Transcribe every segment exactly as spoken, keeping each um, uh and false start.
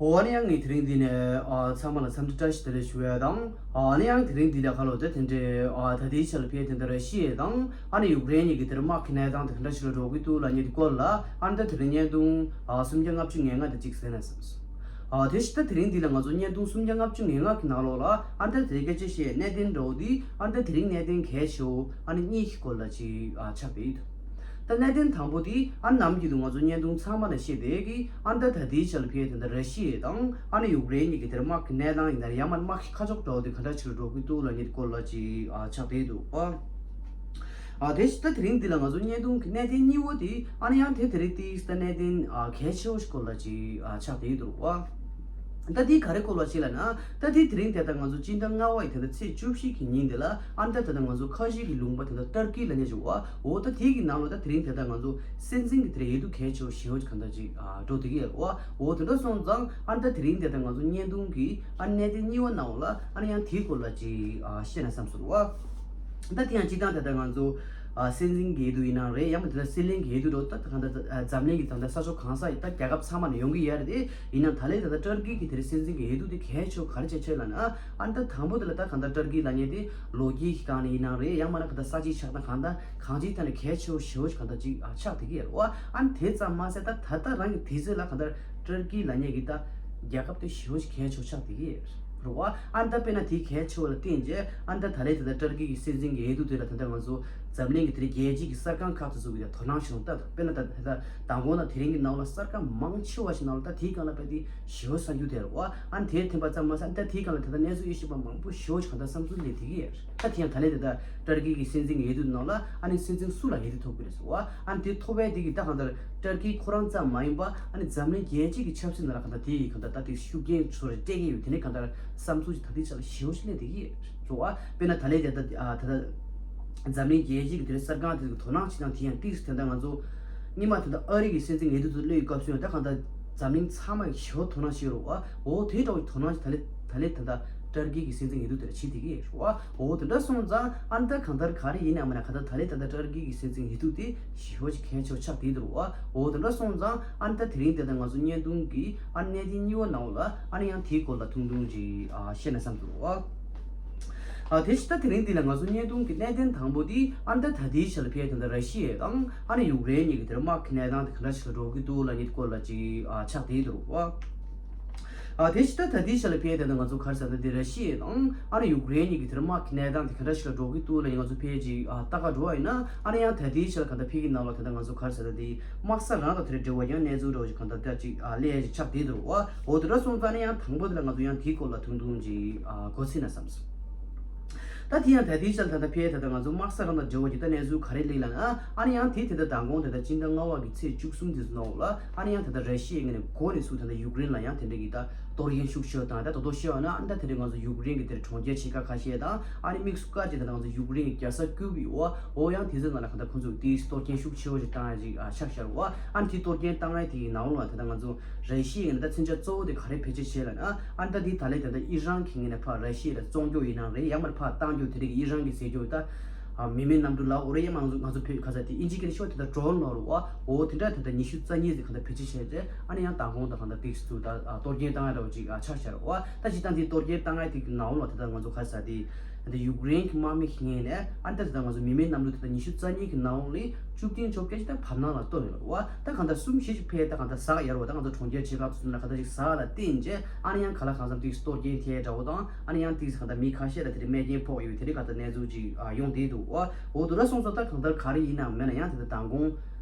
འོ་ཨ་ནི་ཡང་ངས་དེ་རིང་འདི་ནས་ཨ་ཚང་མ་ལ་འཚམས་འདྲི་བཀྲ་ཤིས་བདེ་ལེགས་ཞུ་ཡ་དང་། ཨ་ནི་ཡང་དེ་རིང་འདི་ལ་ཁ་ལོ་དེ་དེ་འདྲའི་ཨ་ད་ལྟའི་ཆ་ལ་ཕེ་དེ་འདྲ་ར་ཤི་ཡ་དང་ཨ་ནི་ཡུཀ་རེན་གཉིས་ཀྱི་དེར་དམག་གི་གནས་སྟངས་དེ་ག་འདྲ་ཞིག་ལ་འགྲོ་གི་འདུག་ལབ་མཁན་དེ་སྐོར་ལ་ཨ་ནི་ད་དེ་རིང་བརྙན་ཐུང་ཨ་སུམ་བརྒྱ་ལྔ་བཅུ་ང་ལྔ་དེ་གཅིག་གསན་ན་བསམས་སོང་། ཨ་དེ་ཕྱི་ད་དེ་རིང་འདི་ལ་ང་ཚོ་བརྙན་ཐུང་སུམ་བརྒྱ་ལྔ་བཅུ་ང་ལྔ་གི་ནང་ལོགས་ལ་ཨ་ནི་ད་དེ་སྐད་ཆ་བཤད་གནད་དོན་འདྲ་བོ་འདི་ཨ་ནི་ད་དེ་རིང་གནད་དོན་གལ་ཆེ་བོ་ཨ་ནི་གཉིས་ཀྱི་སྐོར་ལ་ཅིག་ཨ་ཆགས་བསྡད་ཡོད། ད་གནད་དོན་དང་པོ་དེ་ཨ་ནམ་རྒྱུན་དུ་ང་ཚོ་བརྙན་ཐུང་ཚང་མ་ལ་བཤད་བསྡད་ཀྱི་ཨ་ད་ད་ལྟའི་ཆ་ལ་ཕེ་དེ་འདྲ་ར་ཤི་ཡ་དང་ཨ་ནི་ཡུཀ་རེན་གཉིས་ཀྱི་དེར་དམག་གི་གནས་སྟངས་ཡིན་ན་ཡང་མ་དམག་གི་ཁ་ཕྱོགས་འདྲ་བོ་དེ་ག་འདྲ་ཞིག་ལ་འགྲོ་གི་འདུག་ལབ་མཁན་དེ་སྐོར་ལ་ཅིག་ཨ་ཆགས་བསྡད་འདུག་ཨ། ཨ་དེ་ཕྱི་ད་དེ་རིང་འདི་ལ་ང་ཚོ་བརྙན་ཐུང་གི་གནད་དོན་གཉིས་པོ་དེ་ཨ་ནི་ཡང་དེ་དེ་རིང་དེའི་ད་གནད་དོན་ཨ་གལ་ཆེ་བོ་ཞིག་སྐོར་ལ་ཅིག་ཨ་ཆགས་བསྡད་འདུག་ཨ། ད་དེ་ག་རེ་སྐོར་ལ་ཅིག་ལབ་ན་ད་དེ་དེ་རིང་དེ་ད་ང་ཚོ་སྤྱི་ཟླ་ལྔ་པ་ཡི་དེ་ད་ཚེས་བཅུ་བཞི་གི་ཉིན་དེ་ལ་ཨ་ནི་ད་དེ་ད་ང་ཚོ་ཁ་ཤས་ཀྱི་ལུང་པ་དེ་ད་ཏར་ཀི་ལབ་མཁན་ཅིག་ཨ། འོ་ད་དེ་གི་ནང་ལ་ད་དེ་རིང་དེ་ད་ང་ཚོ་སྲིད་འཛིན་གྱི་དེ་རིང་འོས་བསྡུ་གལ་ཆེ་བོ་ཞེ་བོ་ཅིག་ག་འདྲ་ཅིག་ཨ་འགྲོ་བསྡད་ཀྱི་ཡོད་རེད་བ། འོ་དེ་འདྲ་སོང་ཙང་ཨ་ནི་ད་དེ་རིང་དེ་ད་ང་ཚོ་བརྙན་ཐུང་གི་ཨ་གནད་དོན་གཉིས་པ་ནང་ལ་ཨ་ནི་ཡང་དེའི་སྐོར་ལ་ཅིག་ཨ་བཤད་ན་བསམ་སོང་བ། ད་དེ་ཡང་སྤྱིར་བཏང་དེ་ད་ང་ཚོ་ཨ་སྲིད་འཛིན་གྱི་འོས་བསྡུ་ཡིན་ནའང་རེད། ཡང་མིན་དེ་ད་སྲིད་བློན་གྱི་འོས་བསྡུ་འདྲ་བོ་ད་གང་ལྟར་ཨ་འཛམ་གླིང་གི་ད་ལྟ་ས་ཕྱོགས་གང་ས་ཡི་ད་རྒྱལ་ཁབ་ཚང་མ་ནས་ཡོང་གི་ཡོད་རེད་དེ། ཡིན་ནའང་ད་ལན་དེ་ད་ཏར་ཀི་གི་དེ་རིང་སྲིད་འཛིན་གྱི་འོས་བསྡུ་དེ་གལ་ཆེ་བོ་ག་རེ་བྱས་བྱས་ལབ་ན་ཨ་ནི་ད་དང་པོ་དེ་ལ་ད་གང་ལྟར་ཏར་ཀི་ལབ་མཁན་དེ་ལོ་རྒྱུས་ཀྱི་སྒང་ནས་ཡིན་ནའང་རེད། ཡང་མིན་ན་གང་ལྟར་ས་ཆའི་ཆགས་སྟངས་གང་ལྟར་གང་ཅིའི་ཐད་ནས་གལ་ཆེ་བོ་ཞེ་བོ་ཞིག་གང་ལྟར་ཅིག་ཨ་ཆགས་བསྡད་ཀྱི་ཡོད་རེད་བ། ཨ་ནི་དེ་ཙམ་མ་ཟད་ད་ད་ལྟ་རང་གི་དུས་ཚོད་ལ་གང་ལྟར་ཏར་ཀི་ལབ་མཁན་གྱི་ད་རྒྱལ་ཁབ་དེ་ཞེ་བོ་ཞིག་གལ་ཆེ་བོ་ཆགས་བསྡད་ཀྱི་ཡོད་རེད་བ། ཨ་ནི་ད་དཔེར་ན་དེའི་གལ་ཆེ་བ་ལ་བརྟེན་བྱས་ཨ་ནི་ད་ད་ལན་དེ་ད་ཏར་ཀི་གི་སྲིད་འཛིན་གྱི་འོས་བསྡུ་དེ་ལ་ད་ལྟ་ང་ཚོ་འཛམ་གླིང་གི་དེ་རིང་རྒྱལ་སྤྱི་གི་གསར་ཁང་ཁག་དེ་ཚོ་གི་ད་དོ་སྣང་ཞིག་འདུག་ད་དཔེར་ན་ད་ད་མདང་དགོང་དང་དེ་རིང་གི་ནང་ལ་གསར་ཁང་མང་ཆེ་བ་ཞིག་ནང་ལ་ད་དེའི་སྒང་ལ་དཔེ་དེ་ཞེ་བོ་གསར་འགྱུར་དེ་རེད་བ། ཨ་ནི་དེ་ཐོན་པ་ཙམ་མ་ཟད་ཨ་ནི་ད་དེའི་སྒང་ལ་ད་ལྟ་གནས་ཚུལ་དབྱེ་ཞིབ་པ་མང་པོ་ཞེ་བོ་ཞིག་གང་ལྟར་བསམ་ཚུལ་སླེབས་བསྡད་ཀྱི་ཡོད་རེད། ད་དེ་ཡང་ད་ལན་དེ་ད་ཏར་ཀི་གི་སྲིད་འཛིན་གྱི་འོས་བསྡུ་ནང་ལ་ཨ་ནི་སྲིད་འཛིན་སུ་ལ་འོས་བསྡུ་ཐོབ་ཀྱི་རེད་ཟེར་བ། ཨ་ནི་དེ་ཐོབ་པའི་དེ་གི་ད་གང་ལྟར་ཏར་ཀི་ཁོ་རང་ཙམ་མ་ཡིན་པ་ཨ་ནི་འཛམ་གླིང་རྒྱལ་སྤྱི་གི་ཆབ་སྲིད་ནང་ལ་གང་ལྟར་དེ་ཡི་གང་ལྟར་ད་དེ་ཤུགས་རྐྱེན་ཚོ་རེ་སྤྲད་ཀྱི་ཡོད། དེ་ནས་གང་ལྟར་བསམ་ཚུལ་ཞིག་ད་ལྟའི་ཆ་ལ་ཞེ་བོ་ཞིག་སླེབས་བསྡད་ཀྱི་ཡོད་རེད་བ། དཔེར་ན་ད་ལན་དེ་ད་ད་ད་འཛམ་གླིང་རྒྱལ་སྤྱི་གི་དེ་རིང་གསར་ཁང་དེ་ཚོ་དོ་སྣང་བྱེད་སྟངས་དེ་ཡང་ཏིག་ཙམ་དེ་འདྲ་ང་ཚོ་སྔོན་མ་དེ་འདྲ་ཨ་རི་གི་སྲིད་འཛིན་འོས་བསྡུ་དེ་སླེབས་ཡོད་སྐབས་སུ་ཡང་ད་གང་ལྟར་འཛམ་གླིང་ཚང་མ་ཞེ་བོ་དོ་སྣང་བྱེད་ཀྱི་ཡོད་རེད་བ། འོ་དེ་འདྲ་བའི་དོ་སྣང་ཞིག་ད་ལན་ད་ལན་ད་ལྟ་ཏར་ཀི་གི་སྲིད་འཛིན་འོས་བསྡུ་དེ་ལ་བྱེད་བསྡད་ཀྱི་ཡོད་རེད་བ། འོ་དེ་འདྲ་སོང་ཙང་ཨ་ནི་ད་གང་ལྟར་ག་རེ་ཡིན་ནའང་མིན་ན་གང་ལྟར་ད་ལན་ད་ལྟ་ཏར་ཀི་གི་སྲིད་འཛིན་འོས་བསྡུ་དེ་ཞེ་བོ་ཞིག་གལ་ཆེ་བོ་ཆགས་བསྡད་འདུག་བ། འོ་དེ་འདྲ་སོང་ཙང་ཨ་ནི་ད་དེ་རིང་དེ་ད་ང་ཚོ་བརྙན་ཐུང་གི་ཨ་ནི་གནད་དོན་གཉིས་པ་ནང་ལ་ཨ་ནི་ཡང་དེའི་སྐོར་ལ་ཐུང་ཐུང་ཅིག་ཨ་བཤད་ན་བསམ་འདུག་བ། ཨ་དེ་ཕྱི་ད་དེ་རིང་འདི་ལ་ང་ཚོ་བརྙན་ཐུང་གི་གནད་དོན་དང་པོ་དེ་ཨ་ནི་ད་ད་ལྟའི་ཆ་ལ་ཕེ་དེ་འདྲ་ར་ཤི་ཡ་དང་ཨ་ནི་ཡུཀ་རེན་གཉིས་ཀྱི་དེར་དམག་གི་གནས་སྟངས་དེ་ག་འདྲ་ཞིག་ལ་འགྲོ་གི་འདུག་ལབ་མཁན་སྐོར་ལ་ཅིག་ཨ་ཆགས་བསྡད་འདུག་བ། ཨ་དེ་ཕྱི་ད་ད་ལྟའི་ཆ་ལ་ཕེ་དེ་འདྲ་ང་ཚོ་ག་རེ་ཟེར་ན་དེ་ར་ཤི་ཡ་དང་ཨ་ནི་ཡུཀ་རེན་གཉིས་ཀྱི་དེར་དམག་གི་གནས་སྟངས་དེ་ག་འདྲ་ཞིག་ལ་འགྲོ་གི་འདུག་ལབ་མཁན་ང་ཚོ་ཕེ་ཅིག་ཨ་ལྟ་ག་འགྲོ་བ་ཡིན་ན་ཨ་ནི་ཡང་ད་ལྟའི་ཆ་ལ་ག་འདྲ་ཕེ་གི་ནང་ལ་དེ་འདྲ་ང་ཚོ་ག་རེ་ཟེར་ན་དེ་དམག་ས་རང་དང་དེ་འདྲ་འབྲེལ་བ་ཡང་གནས་ཚུལ་འདྲ་བོ་ཅིག་ག་འདྲ་ད་ཅིག་ཨ་ལས་ཅིག་ཆགས་བསྡད་འདུག་བ། འོ་དེ་འདྲ་སོང་ཙང་ནི་ཡང་དང་པོ་དེ་ལ་ང་ཚོ་ཡང་དེའི་སྐོར་ལ་ཐུང་ཐུང་ཅིག་ཨ་གོ་ཚིག་ན་བསམ་སོང་། ད་དེ་ཡང་ད་ལྟའི་ཆར་ད་ལྟ་ཕེ་ད་ལྟ་ང་ཚོ་དམག་ས་རང་དང་འབྲེལ་བ་ཅིག་ད་གནས་ཚུལ་ག་རེ་སླེབས་ལབ་ན་ཨ་ནི་ཡང་དེ་དེ་ལྟ་མདང་དགོང་དེ་ལྟ་སྤྱི་ཟླ་ལྔ་པ་གི་ཚེས་བཅུ་གསུམ་དེ་ཚོ་ནང་ལ་ཨ་ནི་ཡང་ད་ལྟ་ར་ཤི་ཡའི་ངོས་ནས་འགོ་ནས་ཚུར་ད་ལྟ་ཡུཀ་རེན་ལ་ཡང་དེ་འདྲ་གི་ད་གཏོར་སྐྱོན་ཤུགས་ཆེ་བཏང་ད་ད་དོ་ཤེས་ཨ་ན་ཨ་ནི་ད་དེ་འདྲ་ང་ཚོ་ཡུཀ་རེན་གི་དེ་གྲོང་ཁྱེར་ཆེ་ཁག་ཁ་ཤས་དང་ཨ་ནི་དམིགས་སུ་བཀར་ཅིག་ད་ལྟ་ང་ཚོ་ཡུཀ་རེན་གི་རྒྱལ་ས་ཀིའུ་བི་འོ་འོ་ཡང་དེ་ཚོའི་ནང་ལ་ག་ད་ཁོང་ཚོ་དེ་གཏོར་སྐྱོན་ཤུགས་ཆེ་བོ་ཞིག་བཏང་ཡ་ཅིག་ཨ་ཆགས་ཤར་བ། ཨ་ནི་དེ་གཏོར་སྐྱོན་བཏང་ཡ་དེ་གི་ནང་ལ་ད་ལྟ་ང་ཚོ་ར་ཤི་ཡའི་ངོས་ནས་ད་མཚོན་ཆ་གཙོ་བོ་དེ་ག་རེ་བེད་སྤྱོད་བྱས་ལབ་ན་ཨ་ནི་ད་འདི་ད་ལན་ད་ལྟ་ཨི་རན་གྱི་ངོས་ནས་ཕར་ར་ཤི་ཡ་ལ་བཙོང་རྒྱུ་ཡིན་ནའང་རེད། ཡང་མིན་ཕར་བཏང་རྒྱུ་དེ་རིགས་ཨི་རན་གྱི་ཟེར་རྒྱུ་ད་ཨ་མི་མེད་གནམ་གྲུ་ལབ་འོ་རེད། ཡང་མིན་ང་ཚོ་ང་ཚོ་བོད་ཁ་ས་དེ་ཨིན་ཇི་སྐད་ནས་ཤོད་དེ་ད་ཌོ་རོན་ལབ་རེད་བ། འོ་དེ་འདྲ་ད་ལྟ་ཉི་ཤུ་རྩ་གཉིས་ཟེར་ག་ད་བེད་སྤྱོད་བྱས་རྗེས་ཨ་ནི་ཡང་མདང་དགོང་ད་ག་ད་ཏིག་སུ་ད་གཏོར་སྐྱོན་བཏང་ཡ་འདྲ་བོ་ཅིག་ཨ་ཆགས་ཤར་བ། ད་སྤྱིར་བཏང་དེ་གཏོར་སྐྱོན་བཏང་ཡ་དེ་གི་ནང་ལ་ད་ལྟ་ང་ཚོ་ཁ་ས་དེ་ད་ལྟ་ཡུཀ་རེན་གྱི་དམག་མི་གི་ངོས་ནས་ཨ་ནི་ད་ད་ལྟ་ང་ཚོ་མི་མེད་གནམ་གྲུ་ད་ལྟ་ཉི་ཤུ་རྩ་གཉིས་གི་ནང་ལ་བཅུ་བདུན་བཅོ་བརྒྱད་ཅིག་ད་བར་སྣང་ལ་གཏོར་ཡོད་རེད་བ། ད་གང་ལྟར་གསུམ་བཞི་ཅིག་ཕེ་ད་གང་ལྟར་ཟག་ཡོད་རེད་བ། ད་ང་ཚོ་གྲོང་ཁྱེར་ཆེ་ཁག་དེ་ཚོ་ནང་གང་ལྟར་ཅིག་ཟག་ལ་བརྟེན་བྱས་ཨ་ནི་ཡང་ག་ལ་གང་འཚམ་ཏིག་གཏོར་སྐྱོན་ཐེབས་འདྲ་བོ་དང་ཨ་ནི་ཡང་ཏིག་གང་ལྟར་མི་ཁ་ཤས་ལ་དེ་རིང་རྨས་སྐྱོན་ཕོག་ཡོད་དེ་རིགས་གང་ལྟར་གནས་ཚུལ་ཅིག་ཨ་ཡོང་བསྡད་འདུག་བ། འོ་དེ་འདྲ་སོང་ཙང་ད་གང་ལྟར་ག་རེ་ཡིན་ནའང་མིན་ན་ཡང་དེ་ལྟར་མདང་དགོང་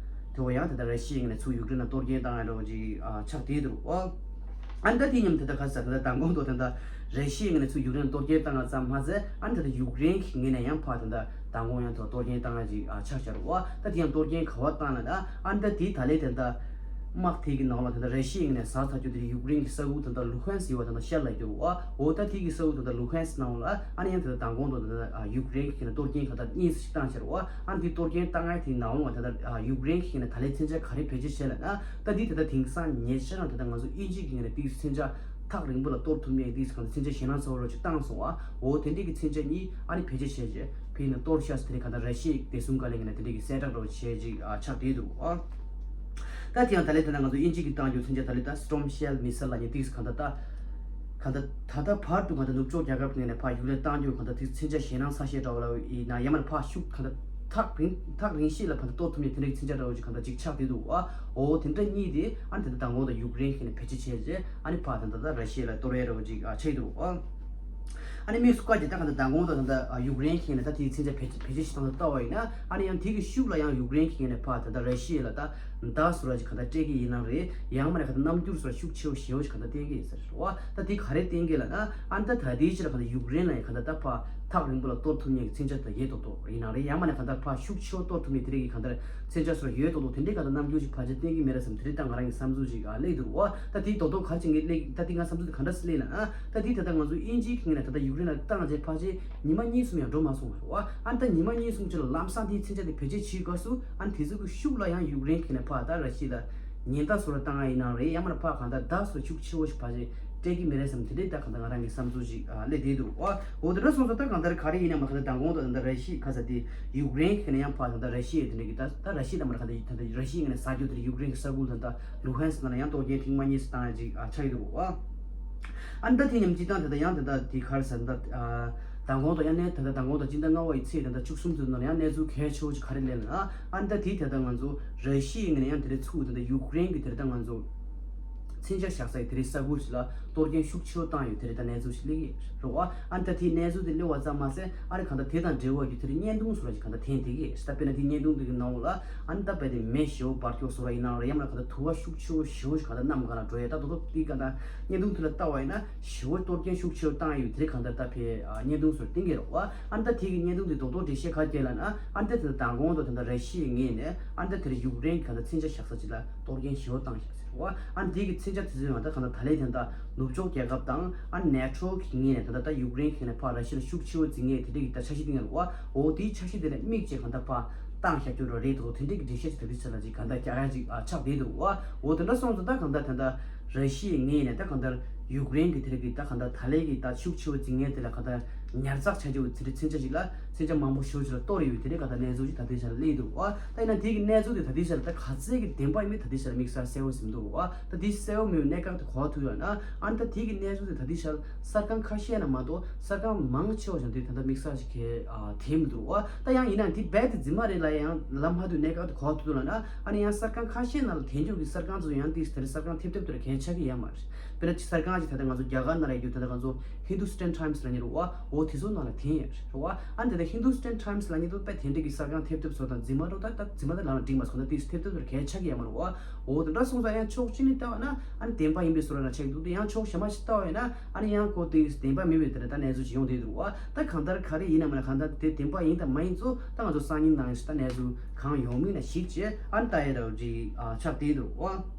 དེ་བ་ཡང་དེ་ལྟར་ར་ཤི་ཡའི་ངོས་ནས་ཚུར་ཡུཀ་རེན་ལ་གཏོར་སྐྱོན་བཏང་ཡ་འདྲ་བོ་ཅིག་ཨ་ཆགས་བསྡད་འདུག་བ། ཨ་ནི་ད་དེ་མཉམ་དེ་ལྟར་ག་ས་དེ་ལྟར་མདང་དགོང་དུ་དེ་ལྟར་ར་ཤི་ཡའི་ངོས་ནས་ཚུར་ཡུཀ་རེན་གཏོར་སྐྱོན་བཏང་ཡ་ཙམ་མ་ཟད་ཨ་ནི་དེ་ལྟར་ཡུཀ་རེན་གྱི་ངོས་ནས་ཡང་ཕར་དེ་ལྟར་མདང་དགོང་ཡང་དུ་གཏོར་སྐྱོན་བཏང་ཡ་ཅིག་ཨ་ཆགས་ཤར་བ། ད་དེ་ཡང་གཏོར་སྐྱོན་ག་བ་བཏང་ལ་ད་ཨ་ནི་ད་དེ་ད་ལས་དེ་ལྟར་དམག་དེ་གི་ནང་ལ་དེ་ལྟར་ར་ཤི་ཡའི་ངོས་ནས་ཟག་ཚར་རྒྱུ་དེ་ཡུཀ་རེན་གྱི་ས་ཁུལ་དེ་ལྟར་ལུ་ཧན་སི་ཡོད་པ་དེ་ལྟར་ཤར་ལ་གྱུར་བ། འོ་ད་དེ་གི་ས་ཁུལ་དེ་ལྟར་ལུ་ཧན་སི་ནང་ལ་ཨ་ནི་ཡང་དེ་ལྟར་མདང་དགོང་དུ་དེ་ལྟར་ཡུཀ་རེན་གྱི་ངོས་ནས་གཏོར་སྐྱོན་ག་ད་གཉིས་སུ་ཞིག་བཏང་ཤར་བ། ཨ་ནི་དེ་གཏོར་སྐྱོན་བཏང་ཡ་དེའི་ནང་ལ་དེ་ལྟར་ཡུཀ་རེན་གྱི་ངོས་ནས་ད་ལས་མཚོན་ཆ་ག་རེ་བེད་སྤྱོད་བྱས་ལབ་ན། ད་འདི་དེ་ལྟར་དེང་སང་ཉེ་ཆར་རང་དེ་ལྟར་ང་ཚོ་ཨིན་ཇི་གི་ངོས་ནས་ཏིག་མཚོན་ཆ་ཐག་རིང་པོ་ལ་གཏོར་ཐུབ་མཁན་ཏིག་གང་ལྟར་མཚོན་ཆ་ཞེད་སྣང་ཚ་བོ་རོ་ཅིག་བཏང་སོང་བ། འོ་དེ་འདྲའི་གི་མཚོན་ཆ་གཉིས་ཨ་ནི་བེད་སྤྱོད་བྱས་རྗེས་ཕི་ནས་གཏོར་ཤག་ཟེར་དེ་ནས་གང་ལྟར་ར་ཤི་ཡའི་བདེ་སྲུང་བཀའ་བློན་གྱི་ངོས་ནས་དེ་འདྲའི་གི་གསལ་བསྒྲགས་རོ་བྱས་ཅིག་ཨ་ཆགས་བསྡད་འདུག་ཨ། ད་དེ་ཡང་ད་ལན་དེ་ན་ང་ཚོ་དབྱིན་ཇི་གིས་བཏང་རྒྱུ་མཚོན་ཆ་ད་ལན་ད་Storm Shadow missile ལབ་མཁན་དེ་གང་ལྟར་ད་གང་ལྟར་ད་ལྟ་བར་དུ་གང་ལྟར་ནུབ་ཕྱོགས་རྒྱལ་ཁབ་ཀྱི་ངོས་ནས་ཕར་ཡུཀ་རེན་བཏང་རྒྱུ་གང་ལྟར་དེ་མཚོན་ཆ་ཞེད་སྣང་ཚ་ཤས་འདྲ་བོ་ལ་ཡིན་ན་ཡང་མིན་ན་ཕར་ཤུགས་གང་ལྟར་ཐག་རིང་ཐག་རིང་ཤོས་ལ་གང་ལྟར་གཏོར་ཐུབ་མཁན་དེ་འདྲའི་མཚོན་ཆ་འདྲ་བོ་ཅིག་གང་ལྟར་ཅིག་ཆགས་བསྡད་འདུག་བ། འོ་དེ་འདྲ་གཉིས་དེ་ཨ་ནི་ད་ལྟ་མདང་དགོང་དུ་ཡུཀ་རེན་གྱི་ནས་བེད་སྤྱོད་བྱས་རྗེས་ཨ་ནི་ཕར་ད་ལྟ་ར་ཤི་ཡ་ལ་གཏོར་ཡ་འདྲ་བོ་ཅིག་ཨ་ཆགས་ཀྱི་འདུག་བ། ཨ་ནི་དམིགས་སུ་བཀར་གྱི་ད་གང་ལྟར་མདང་དགོང་དུ་ད་ལྟ་ཡུཀ་རེན་གྱི་ནས་ད་དེའི་མཚོན་ཆ་བེད་བེད་སྤྱོད་བྱེད་སྟངས་ལ་ལྟ་བ་ཡིན་ན་ཨ་ནི་ཡང་དེ་གི་ཤུགས་ལ་ཡང་ཡུཀ་རེན་གྱི་ནས་ཕར་ད་ལྟ་ར་ཤི་ཡ་ལ་ད་མདའ་བཟོ་འདྲ་ཅིག་གང་ལྟར་སྤྲད་ཀྱི་ཡིན་ནམ་རེད། ཡང་མིན་ན་གང་ལྟར་རྣམ་འགྱུར་བཟོ་འདྲ་ཤུགས་ཆེ་བོ་ཞེ་བོ་ཞིག་གང་ལྟར་བསྟན་གྱི་ཡིན་ཟེར་བ། ད་དེ་ག་རེ་བསྟན་གྱི་ལབ་ན་ཨ་ནི་ད་ད་ལྟའི་ཆར་གང་ལྟར་ཡུཀ་རེན་ལ་ཡང་གང་ལྟར་ད་ཕར་ཐག་རིང་པོ་ལ་གཏོར་ཐུབ་མཁན་གྱི་མཚོན་ཆ་ད་ཡོད་མདོག་མདོག་ཡིན་ནམ་རེད། ཡང་མིན་ན་གང་ལྟར་ཕར་ཤུགས་ཆེ་བོ་གཏོར་ཐུབ་མཁན་དེ་འདྲའི་གི་གང་ལྟར་མཚོན་ཆ་བཟོ་འདྲ་ཡོད་མདོག་མདོག་དེ་འདྲའི་གང་ལྟར་རྣམ་འགྱུར་ཞིག་ཕལ་ཆེར་བསྟན་གྱི་མེད་རེད་བསམ། དེ་རིང་ད་ང་རང་གི་བསམ་ཚུལ་ཞིག་ཨ་སླེབས་འདུག་བ། ད་དེ་མདོག་མདོག་ག་རེ་བྱེད་ཀྱི་སླེབས་ད་དེ་ང་བསམ་ཚུལ་དེ་ག་འདྲ་སླེབས་ལབ་ན། ད་དེ་ད་ལྟ་ང་ཚོ་དབྱིན་ཇིའི་ཁ་ནས་ད་ལྟ་ཡུཀ་རེན་ལ་བཏང་རྗེས་ཕལ་ཆེར་ཉི་མ་གཉིས་གསུམ་ཡང་འགྲོ་མ་སོང་བ་རེད་བ། ཨ་ནི་ད་ཉི་མ་གཉིས་གསུམ་ཅིག་ལ་ལམ་སང་དེའི་མཚོན་ཆ་དེ་བེད་སྤྱོད་བྱེད་དགོས་སུ་ཨ་ནི་དེ་ཚོ་གི་ཤུགས་ལ་ཡང་ཡུཀ་རེན་ཁ་ནས་ཕར་ད་ར་ཤི་ཡ་ལ་ཉེན་བརྡ་བཟོ་འདྲ་བཏང་ཡ་ཡིན་ནམ་རེད། ཡང་མིན་ན་ཕར་གང་ལྟར་བརྡ་བཟོ་འདྲ་ཤུགས་ཆེ་བོ་ཞིག་ཕལ་ཆེར་སྤྲད་ཀྱི་མེད་རེད་བསམ། དེ་འདྲའི་ད་གང་ལྟར་ང་རང་གི་བསམ་ཚུལ་ཞིག་ཨ་སླེབས་བསྡད་འདུག་བ། འོ་དེ་འདྲ་སོང་ཙང་ད་གང་ལྟར་ག་རེ་ཡིན་ནའང་གང་ལྟར་མདང་དགོང་དང་ད་ལྟ་ར་ཤི་ཡ་ག་ས་དེ་ཡུཀ་རེན་གྱི་ནས་ཡང་ཕར་ད་ལྟ་ར་ཤི་ཡ་དེ་འདྲ་གི་ད་ད་ར་ཤི་ཡ་ལ་མར་གང་ལྟར་ད་ལྟ་ར་ཤི་ཡའི་ངོས་ནས་ཟ་རྒྱུ་དེ་ཡུཀ་རེན་གྱི་ས་ཁུལ་དང་ད་ལུ་ཧན་སི་ནང་ལ་ཡང་གཏོར་སྐྱོན་ཐེངས་མ་གཉིས་སུ་བཏང་ཡ་ཅིག་ཨ་ཆགས་ཀྱི་འདུག་བ། ཨ་ནི་ད་དེ་མཉམ་སྤྱིར་བཏང་ད་ལྟ་ཡང་ད་ལྟ་དེ་ག་རེ་ཟེར་ན་ད་ཨ་མདང་དགོང་དང་ཡང་ནས་ད་ལྟ་མདང་དགོང་དང་སྤྱི་ཟླ་ལྔ་པ་ཡི་ཚེས་ད་ལྟ་བཅུ་གསུམ་ཚོའི་ནང་ལ་ཡང་གནས་ཚུལ་གལ་ཆེ་བོ་ཅིག་ག་རེ་སླེབས་ན་ཨ་ནི་ད་དེ་ད་ལྟ་ང་ཚོ་ར་ཤི་ཡའི་ངོས་ནས་ཡང་དེ་རིང་ཚུར་ད་ལྟ་ཡུཀ་རེན་གྱི་དེ་རིང་ད་ང་ཚོ་མཚོན་ཆ་བཞག་ས་ཡི་དེ་རིང་ས་ཁུལ་ཞིག་ལ་གཏོར་སྐྱོན་ཤུགས་ཆེ་བོ་བཏང་ཡོད། དེ་རིང་ད་གནས་ཚུལ་ཞིག་སླེབས་ཀྱི་རེད་བ། ཨ་ནི་ད་དེའི་གནས་ཚུལ་དེ་སླེབས་པ་ཙམ་མ་ཟད་ཨ་རི་གང་ལྟར་དེ་དང་འབྲེལ་བ་ཡོད་དེ་རིང་བརྙན་ཐུང་བཟོ་འདྲ་ཞིག་གང་ལྟར་ཐོན་བསྡད་ཀྱི་རེད། ད་དཔེར་ན་དེའི་བརྙན་ཐུང་དེ་གི་ནང་ལ་ཨ་ནི་ད་དཔེ་དེ་མེ་ཞེ་བོ་འབར་ཀྱོག་བཟོ་འདྲ་ཡིན་ནམ་རེད། ཡང་མིན་ན་གང་ལྟར་དུ་བ་ཤུགས་ཆེ་བོ་ཞེ་བོ་ཞིག་གང་ལྟར་གནམ་གང་ལ་འགྲོ་ཡས། ད་དོ་དོ་དེའི་གང་ལྟར་བརྙན་ཐུང་དེ་ལ་ལྟ་བ་ཡིན་ན་ཞེ་བོ་གཏོར་སྐྱོན་ཤུགས་ཆེ་བོ་བཏང་ཡོད་དེ་རིང་གང་ལྟར་ད་ཕའི་ཨ་བརྙན་ཐུང་བཟོ་འདྲ་བསྟན་གྱི་རེད་བ། ཨ་ནི་ད་དེ་གི་བརྙན་ཐུང་དེ་རྡོག་རྡོག་འགྲེལ་བཤད་ག་རེ་བྱས་ལབ་ན་ཨ་ནི་ད་དེ་ལ་མདང་དགོང་དང་ད་ལྟ་ར་ཤི་ཡའི་ངོས་ནས་ཨ་ནི་ད་དེ་རིང་ཡུཀ་རེན་གྱི་གང་ལྟར་མཚོན་ཆ་བཞག་ས་ཅིག་ལ་གཏོར་སྐྱོན་ཞེ་བོ་བཏང་བཞག་ཟེར་བ། ཨ་ནི་དེ་གི་མཚོན་ཆ་དེ་ཚོའི་ནང་ད་གང་ལྟར་ད་ལན་དེ་འདྲ་ནུབ་ཕྱོགས་རྒྱལ་ཁབ་དང་ཨ་ནི་ནེ་ཊོ་གི་ངོས་ནས་ད་ལྟ་ད་ཡུཀ་རེན་གྱི་ངོས་ནས་ཕར་ར་ཤི་ཡ་ལ་ཤུགས་ཆེ་བོ་འཛིང་མཁན་དེ་འདྲ་གི་ད་འཆར་གཞི་བཏིང་ཡོད་རེད་བ། འོ་དེའི་འཆར་གཞི་དེ་ལ་དམིགས་བྱས་གང་ལྟར་ཕར་བཏང་བཞག་རྒྱུ་རེད་འདུག་དེ་འདྲ་གི་འགྲེལ་བཤད་ཅིག་ད་ལྟའི་ཆར་ལ་ཅིག་གང་ལྟར་རྒྱག་ཡ་ཅིག་ཨ་ཆགས་བསྡད་འདུག་བ། འོ་དེ་འདྲ་སོང་ཙང་ད་གང་ལྟར་ད་ལྟ་ར་ཤི་ཡའི་ངོས་ནས་ད་གང་ལྟར་ཡུཀ་རེན་གྱི་དེ་རིང་གི་ད་གང་ལྟར་ད་ལན་གྱི་ད་ཤུགས་ཆེ་བོ་འཛིང་མཁན་དེ་ལ་གང་ལྟར་ཉར་ཚགས་བྱ་རྒྱུ་དེ་འདྲའི་མཚོན་ཆ་ཞིག་ལ་མཚོན་ཆ་མང་པོ་ཞེ་པོ་ཅིག་ལ་གཏོར་ཡོད་དེ་འདྲའི་གང་ལྟར་གནས་ཚུལ་ཅིག་ད་ལྟའི་ཆར་སླེབས་འདུག་བ། ད་ཡིན་ན་དེ་གི་གནས་ཚུལ་དེ་ད་ལྟའི་ཆར་ད་ག་ཚད་ཀྱི་བདེན་པ་ཡིན་མིན་ད་ལྟའི་ཆར་དམིགས་བསལ་གསལ་པོ་ཟིན་མི་འདུག་བ། ད་དེ་གསལ་པོ་མེད་པའི་གནད་འགག་དེ་གོ་ཐུབ་ཡོད་ན་ཨ་ནི་ད་དེ་གི་གནས་ཚུལ་དེ་ད་ལྟའི་ཆར་གསར་ཁང་ཁ་ཤས་ན་མ་གཏོགས་གསར་ཁང་མང་ཆེ་བ་ཞིག་དེ་ད་ལྟ་དམིགས་བསལ་ཞིག་གི་ཨ་དེ་མི་འདུག་བ། ད་ཡང་ཡིན་ན་དེ་རྦད་དེ་རྫུན་མ་རེད་ལབ་ཡང་ལབ་མ་ཐུབ་གནད་འགག་དེ་གོ་ཐུབ་འདུག་ལབ་ན་ཨ་ནི་ཡང་གསར་ཁང་ཁ་ཤས་ནང་ལ་དེང་སྐྱོང་གི་གསར་ཁང་ཚོ་ཡང་དེ་དེར་གསར་ཁང་ཐེབས་ཐེབས་དེར་གན་ཆགས་ཀྱི་ཡོད་མ་རེད། དཔེར་ན་གསར་ཁང་ཅིག་ད་ལྟ་ང་ཚོ་རྒྱ་གར་ནང་ལ་ཡོད་རྒྱུ་ད་ལྟ་ང་ཚོ་Hindustan Times་ལབ་མཁན་རེད་བ། འོ་དེ་ཚོ་ནང་ལ་འཐེན་ཡོད་རེད་བ། ཨ་ནི་ད་ལྟ་Hindustan Times་ལབ་མཁན་དེ་དཔེ་དེ་འདྲ་གི་གསར་ཁང་ཐེབས་ཐེབས་བཟོ་དང་རྫུན་མ་འགྲོ་ད་ད་རྫུན་མ་ད་ལབ་ན་འགྲིག་མ་སོང་ད་དེ་ཐེབས་ཐེབས་དེར་གན་ཆགས་ཀྱི་ཡོད་མ་རེད་བ། འོ་དེ་འདྲ་སོང་ཙང་ཡང་ཕྱོགས་གཅིག་ནས་ལྟ་བ་ན་ཨ་ནི་བདེན་པ་ཡིན་པའི་བཟོ་འདྲ་ན་ཆགས་འདུག་དེ་ཡང་ཕྱོགས་གཞན་པ་ཞིག་ལྟ་བ་ཡིན་ན་ཨ་ནི་ཡང་ཁོ་དེ་བདེན་པ་མིན་པའི་དེ་འདྲ་ད་གནས་ཚུལ་ཅིག་ཡོང་བསྡད་འདུག་བ། ད་གང་ལྟར་ག་རེ་ཡིན་ན་མིན་ན་གང་ལྟར་དེ་བདེན་པ་ཡིན་དང་མ་ཡིན་ཚོ་ད་ང་ཚོ་སང་ཉིན་གནངས་ཉིན་ཞིག་ད་གནས་ཚུལ་གང་ཡོང་མིན་ན་གཞིགས་བྱས་ཨ་ནི་ལྟ་ཡ་འདྲ་བོ་ཅིག་ཨ་ཆགས་བསྡད་འདུག་བ།